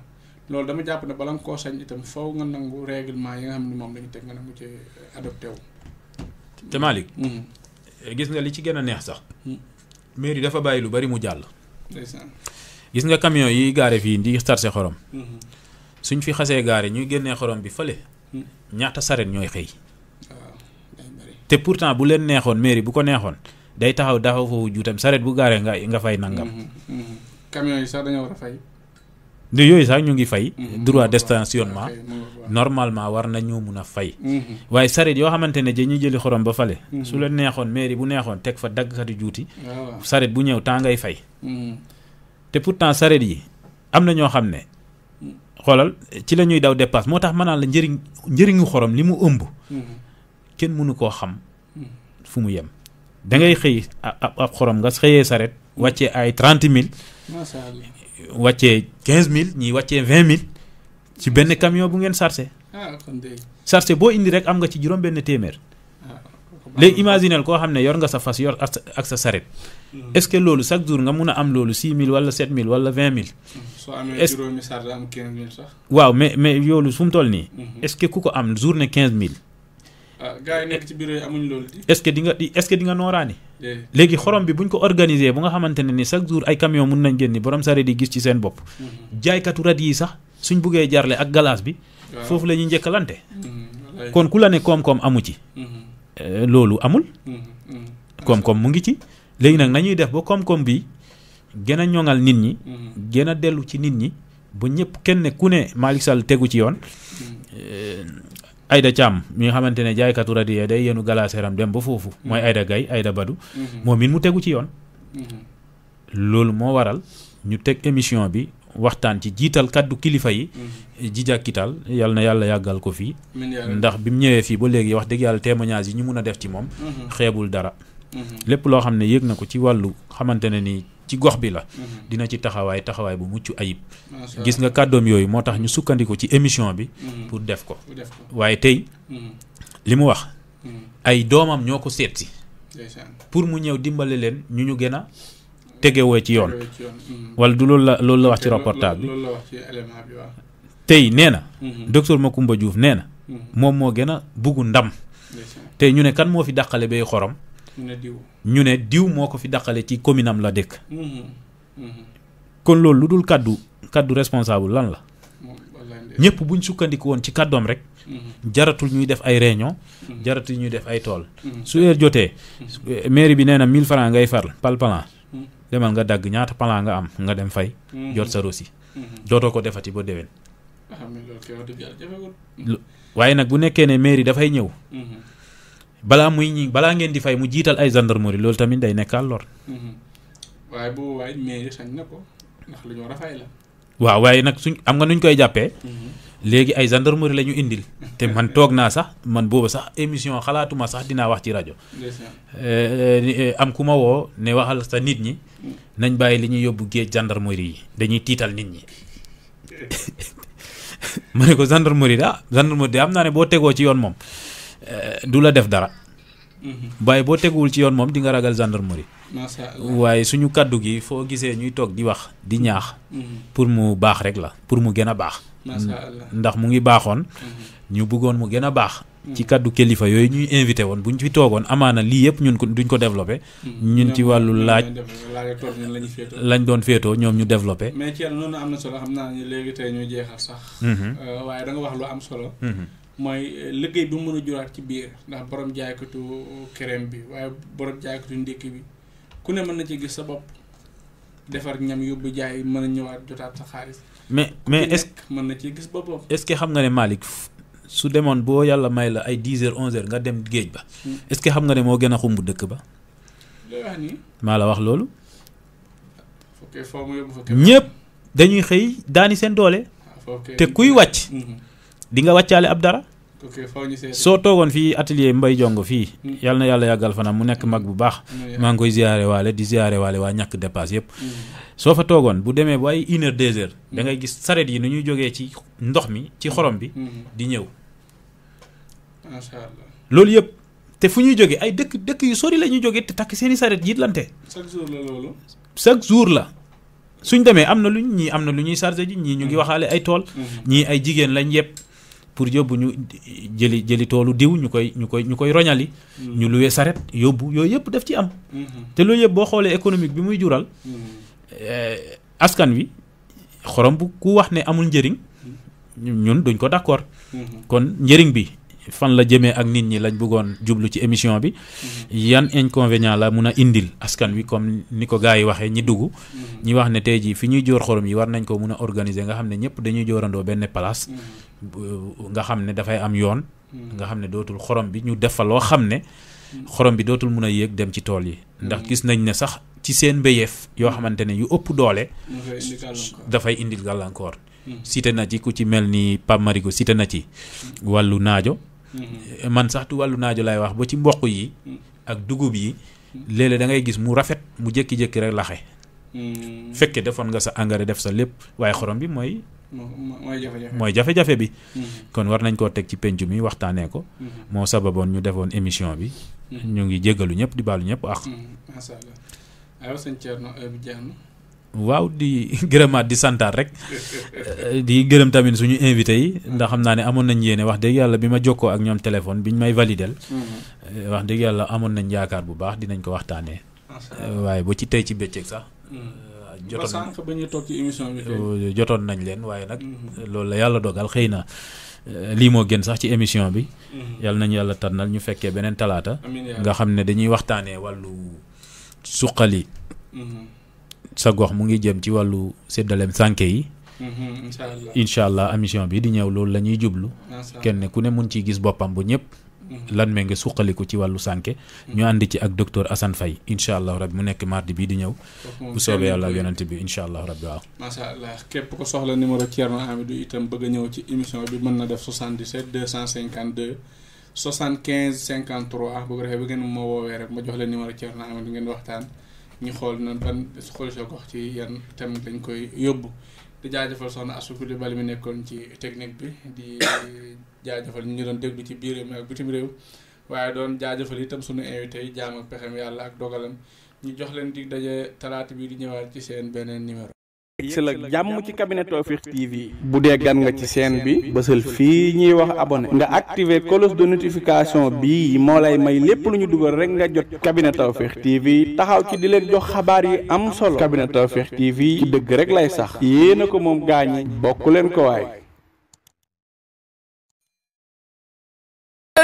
loolu dama jàpp ne bala nga koo sañ itam faw nga nangu règlement yi nga xam ne moom lañu teg nga nangu ci adopté wu. te Malick gis nga li ci gën a neex sax mairie dafa bàyyi lu bari mu jàll. gis nga camion yi gaare fii di chargé xorom suñ fi xasee gaare ñuy génnee xorom bi fële ñaata saret ñooy xëy te pourtant bu leen neexoon mairie bu ko neexoon day taxaw foofu juutam saret bu gaaree nga fay nangam. camion yi sax dañoo war a fay. de yooyu sax ñu ngi fay droit de stationnement normalement war nañoo mun a fay waaye saret yoo xamante ne dañuy jëli xorom ba fale su leen neexoon mairie bu neexoon teg fa daggkati juuti saret bu ñëw temps ngay fay te pourtant saret yi am na ñoo xam ne xoolal ci la ñuy daw dépasse moo tax ma naan la njëriñu xorom li mu ëmb kenn mënu koo xam fu mu yem da ngay xëy ab xorom nga xëyee saret wàccee ay 30 000 macha allah wàccee 15 000 ñii wàccee 20 000 ci benn camion bu ngeen chargé chargé boo indi rek am nga ci juróom benn téeméer léegi imaginel koo xam ne yor nga sa fas yor ak sa saret est-ce que loolu chaque jour nga mun a am loolu 6 000 wala 7 000 wala 20 000 soo amee juróomi chargé am 15 000 sax waaw mais yoolu fu mu toll nii est-ce que ku ko am journée 15 000 gars yi nekk ci bureau yi amuñ loolu est-ce que di nga nooraani léegi xorom bi buñ ko organiser bu nga xamante ne ni chaque jour ay camion mun nañ génn borom saret yi gis ci seen bopp jaaykatu rat yi sax suñ buggee jarle ak galaas bi foofu la ñuy njëkkalante kon ku la ne koom-koom amu ci loolu amul koom-koom mu ngi ci léegi nag nañuy def ba koom-koom bi gën a ñoŋal nit ñi gën a dellu ci nit ñi ba ñëpp kenn ku ne Malick Sall tegu ci yoon Aïda Thiam mi nga xamante ne jaaykatu rat yi day yenu galaaseeram dem ba foofu mooy Aïda Gaye Aïda Badou moom it mu tegu ci yoon loolu moo waral ñu teg émission bi waxtaan ci jiital kaddu kilifa yi Djidja Kital yal na yàlla yàggal ko fii ndax bi mu ñëwee fii ba léegi wax dëgg yàlla témoignage yi ñu mun a def ci moom xeebul dara lépp loo xam ne yëg na ko ci wàllu xamante ne ni ci gox bi la dina ci taxawaay bu mucc ayib gis nga kàddoom yooyu moo tax ñu sukkandiku ci émission bi pour def ko waaye tey li mu wax ay doomam ñoo ko seetsi pour mu ñëw dimbale leen ñu gën a tegewoo ci yoon wala du loolu la wax ci reportage bi tey nee na docteur Macoumba Diouf nee na moom moo gën a buggu ndam tey ñu ne kan moo fi dàqale bay xorom ñu ne diw moo ko fi dàqale ci commune am la dëkk kon loolu lu dul kaddu responsable lan la ñëpp buñ sukkandiku woon ci kàddoom rek jaratul ñuy def ay réunion jaratul ñuy def ay tool su heure jotee mairie bi nee na 1000 francs ngay far pal plan demal nga dagg ñaata plan nga am nga dem fay jot sa rosi dootoo ko defati ba déwén waaye nag bu nekkee ne mairie dafay ñëw balaa ngeen di fay mu jiital ay gendarmerie loolu tamit day nekkaal lor waaye boobu waaye mairie sañ na ko ndax lu ñu war a fay la waaw waaye nag suñ am nga nuñ koy jàppee léegi ay gendarmerie la ñu indil te man toog naa sax man boobu sax émission xalaatuma sax dinaa wax ci rajo am ku ma woo ne waxal sa nit ñi nañ bàyyi li ñuy yóbbu géej gendarmerie yi dañuy tiital nit ñi ma ne ko gendarmerie de am naa ne boo tegoo ci yoon moom du la def dara waaye boo teguwul ci yoon moom di nga ragal gendarmerie waaye suñu kaddu gi foo gisee ñuy toog di wax di ñaax pour mu baax rek la pour mu gën a baax ndax mu ngi baaxoon ñu bëggoon mu gën a baax ci kaddu kilifa yooyu ñuy invité woon buñ fi toogoon amaana lii yëpp ñun ko duñ ko développé ñun ci wàllu laaj lañ doon féetoo ñoom ñu développé mais ci noonu am na solo xam naa ni léegi tey ñu jeexal sax waaye da nga wax lu am solo mooy liggéey bi mu mën a juraat ci biir ndax borom jaaykatu crème bi waaye borom jaaykatu ndékki bi ku ne mën na ci gis sa bopp defar ñam yóbbu jaay mën a ñëwaat jotaat sa xaalis. mais est-ce que mën na ci gis boppam. est-ce que xam nga ne Malick su demoon boo yàlla may la ay 10h 11h nga dem géej ba est-ce que xam nga ne moo gën a xumb dëkk ba. looy wax nii. maa la wax loolu. ok foo mu yóbbu fa ñëpp dañuy xëy daani seen doole. te kuy wàcc. di nga wàccaale ab dara. soo toogoon fii atelier Mbay Jongo fii yàlla na yàlla yàggal fanam mu nekk mag bu baax maa ngi koy ziyaare waale di ziyaare waale waa ñàkk dépasse yëpp soo fa toogoon bu demee ba ay 1h 2h da ngay gis saret yi nu ñuy jógee ci ndox mi ci xorom bi di ñëw masha Allah loolu yëpp te fu ñuy jógee ay dëkk yu sori la ñuy jógee te takk seeni saret jiitlante chaque jour la loolu chaque jour la suñ demee am na lu ñuy chargé ji ñii ñu ngi waxaale ay tool ñii ay jigéen lañ yëpp pour yóbbu ñu jëli toolu diw ñu koy roñali ñu luwee saret yóbbu yooyu yëpp daf ci am te loolu yëpp boo xoolee économique bi muy jural askan wi xorom bu ku wax ne amul njëriñ ñun duñ ko d'accord kon njëriñ bi fan la jëmee ak nit ñi lañ bëggoon jublu ci émission bi yan inconvénient la mun a indil askan wi comme ni ko gars yi waxee ñi dugg ñi wax ne tey jii fi ñuy jóor xorom yi war nañ ko mun a organiser nga xam ne ñëpp dañuy jóorandoo benn place nga xam ne dafay am yoon nga xam ne dootul xorom bi ñu def fa loo xam ne xorom bi dootul mun a yéeg dem ci tool yi ndax gis nañ ne sax ci seen mbéyeef yoo xamante ne yu ëpp doole dafay indil gàllankoor cité na ci ku ci mel ni Pape Marigo cité na ci wàllu naajo man sax tu wàllu naajo lay wax ba ci mboq yi ak dugub yi léeg-léeg da ngay gis mu rafet mu jékki-jékki rek laxe fekke defoon nga sa engrais def sa lépp waaye xorom bi mooy jafe-jafe bi kon war nañ koo teg ci penc mi waxtaanee ko moo sababoon ñu defoon émission bi ñu ngi jéggalu ñëpp di baalu ñëpp ak masha Allah aywa sëñ Thierno bi jeex na waaw di gërëmaat di santaat rek di gërëm tamit suñu invité yi ndax xam naa ne amoon nañ yéene wax dëgg yàlla bi ma jokkoo ak ñoom téléphone biñ may validel wax dëgg yàlla amoon nañ yaakaar bu baax dinañ ko waxtaanee waaye ba ci tey ci bëccëg sax jotoon nañ leen waaye nag loolu la yàlla dogal xëy na lii moo gën sax ci émission bi yàlla nañu yàlla tànnal ñu fekkee beneen talaata nga xam ne dañuy waxtaanee wàllu suqali sa gox mu ngi jëm ci wàllu séddaleem sànke yi incha allah émission bi di ñëw loolu la ñuy jublu kenn ku ne mun ciy gis boppam bu ñëpp lan mee nga suqaliku ci wàllu sànke ñu ànd ci ak docteur Assane Faye incha allah rabbi mu nekk mardi bii di ñëw bu soobee yàlla ak yonent bi incha allah rabbi waaw macha allah képp ko soxla numéro Thierno Hamidou itam bëgg a ñëw ci émission bi mën na def 77 252 75 53 bu ko defee ba ngeen moo woowee rek ma jox leen numéro Thierno Hamidou ngeen waxtaan ñu xool na ban xool sa gox ci yan thème lañ koy yóbbu di jaajëfal soxna Astou Coulibaly mi nekkoon ci technique bi di jaajëfal ñu doon déglu ci biir réew mi ak bitim réew waaye doon jaajëfal itam sunu invité yi jaam ak pexem yàlla ak dogalam ñu jox leen di daje talaata bi di ñëwaat ci seen beneen numéro. si la jàmm ci cabinet Tawfekh TV bu dee gan nga ci chaîne bi bësal fii ñuy wax abonné nga activer cloche de notification bi moo lay may lépp lu ñu dugal rek nga jot cabinet Tawfekh TV taxaw ci di leen jox xabaar yi am solo cabinet Tawfekh TV ci dëgg rek lay sax yéena ko moom gaañi bokk leen ko waay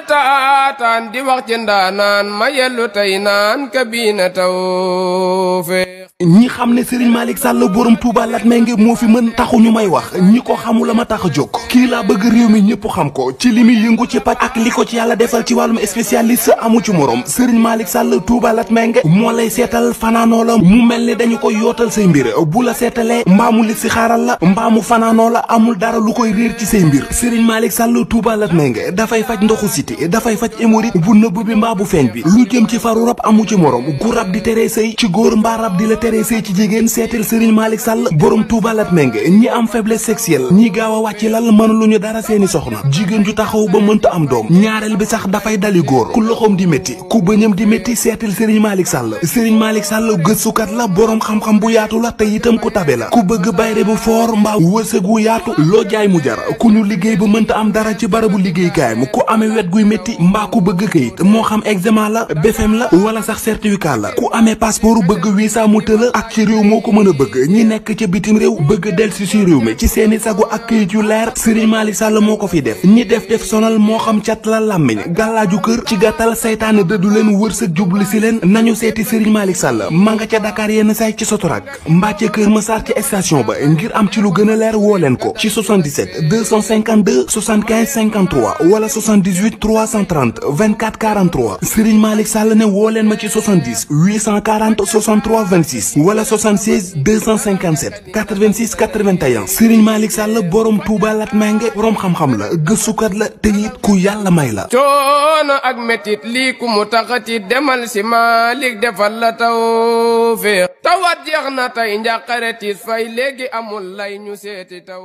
taataan di wax ci ndaanaan ma yellu tey naan kabina Tawfekh ñi xam ne Serigne Malick Sall borom Touba Latmingué moo fi mën taxu ñu may wax ñi ko xamula ma tax a jóg kii laa bëgg réew mi ñëpp xam ko ci li muy yëngu ci paj ak li ko ci yàlla defal ci wàllum spécialiste amu ci morom Serigne Malick Sall Touba Latmingué moo lay seetal fanaanoo la mu mel ni dañu koy yootal say mbir bu la seetalee mbaamu li si xaaral la mbaamu fanaanoo la amul dara lu koy réer ci say mbir Serigne Malick Sall Touba Latmingué dafay faj ndoxu siti dafay faj hémorroïde bu nëbb bi mbaa bu feeñ bi lu jëm ci faru rab amu ci morom gu rab di teree sëy ci góor mbaa rab di la teree sëy ci jigéen seetal Serigne Malick Sall borom Touba Latmingué ñi am faiblesse sexuelle ñi gaaw a wàcc lal mënuluñu dara seeni soxna jigéen ju taxaw ba mënta am doom ñaareel bi sax dafay dali góor ku loxoom di métti ku bëñam di métti seetal Serigne Malick Sall Serigne Malick Sall gëstukat la borom xam-xam bu yaatu la te itam ku tabe la ku bëgg bayre bu foor mbaa wërsëg wu yaatu loo jaay mu jar ku ñu liggéey ba mënta am dara ci barabu liggéeykaayam ku amee wet guy métti mbaa ku bëgg këyit moo xam examen la BFEM la wala sax certificat la ku amee passeport bëgg visa mu la ak ci réew moo ko mën a bëgg ñi nekk ca bitim réew bëgg del si réew mi ci seeni sagu ak këyit yu leer Serigne Malick Sall moo ko fi def ñi def sonal moo xam cat la làmmiñ gàllaaju kër ci gàttal saytaane dëddu leen wërsëg jubli si leen nañu seeti Serigne Malick Sall ma nga ca Dakar yenn say ci Sotorak mbaa ca Kër Massar ci station ba ngir am ci lu gën a leer woo leen ko ci 77 252 75 53 wala 78 330 24 43 Serigne Malick Sall ne woo leen ma ci 70 840 63 26 wala 76 257 86 81 Serigne Malick Sall borom Touba Lat Mingué borom xam-xam la gëstukat la te it ku yàlla may la. coono ak metit lii ku mu taxati demal si Malick defal la tawfeex tawat jeex na tey njàqare tiis fay léegi amul lay ñu seeti taw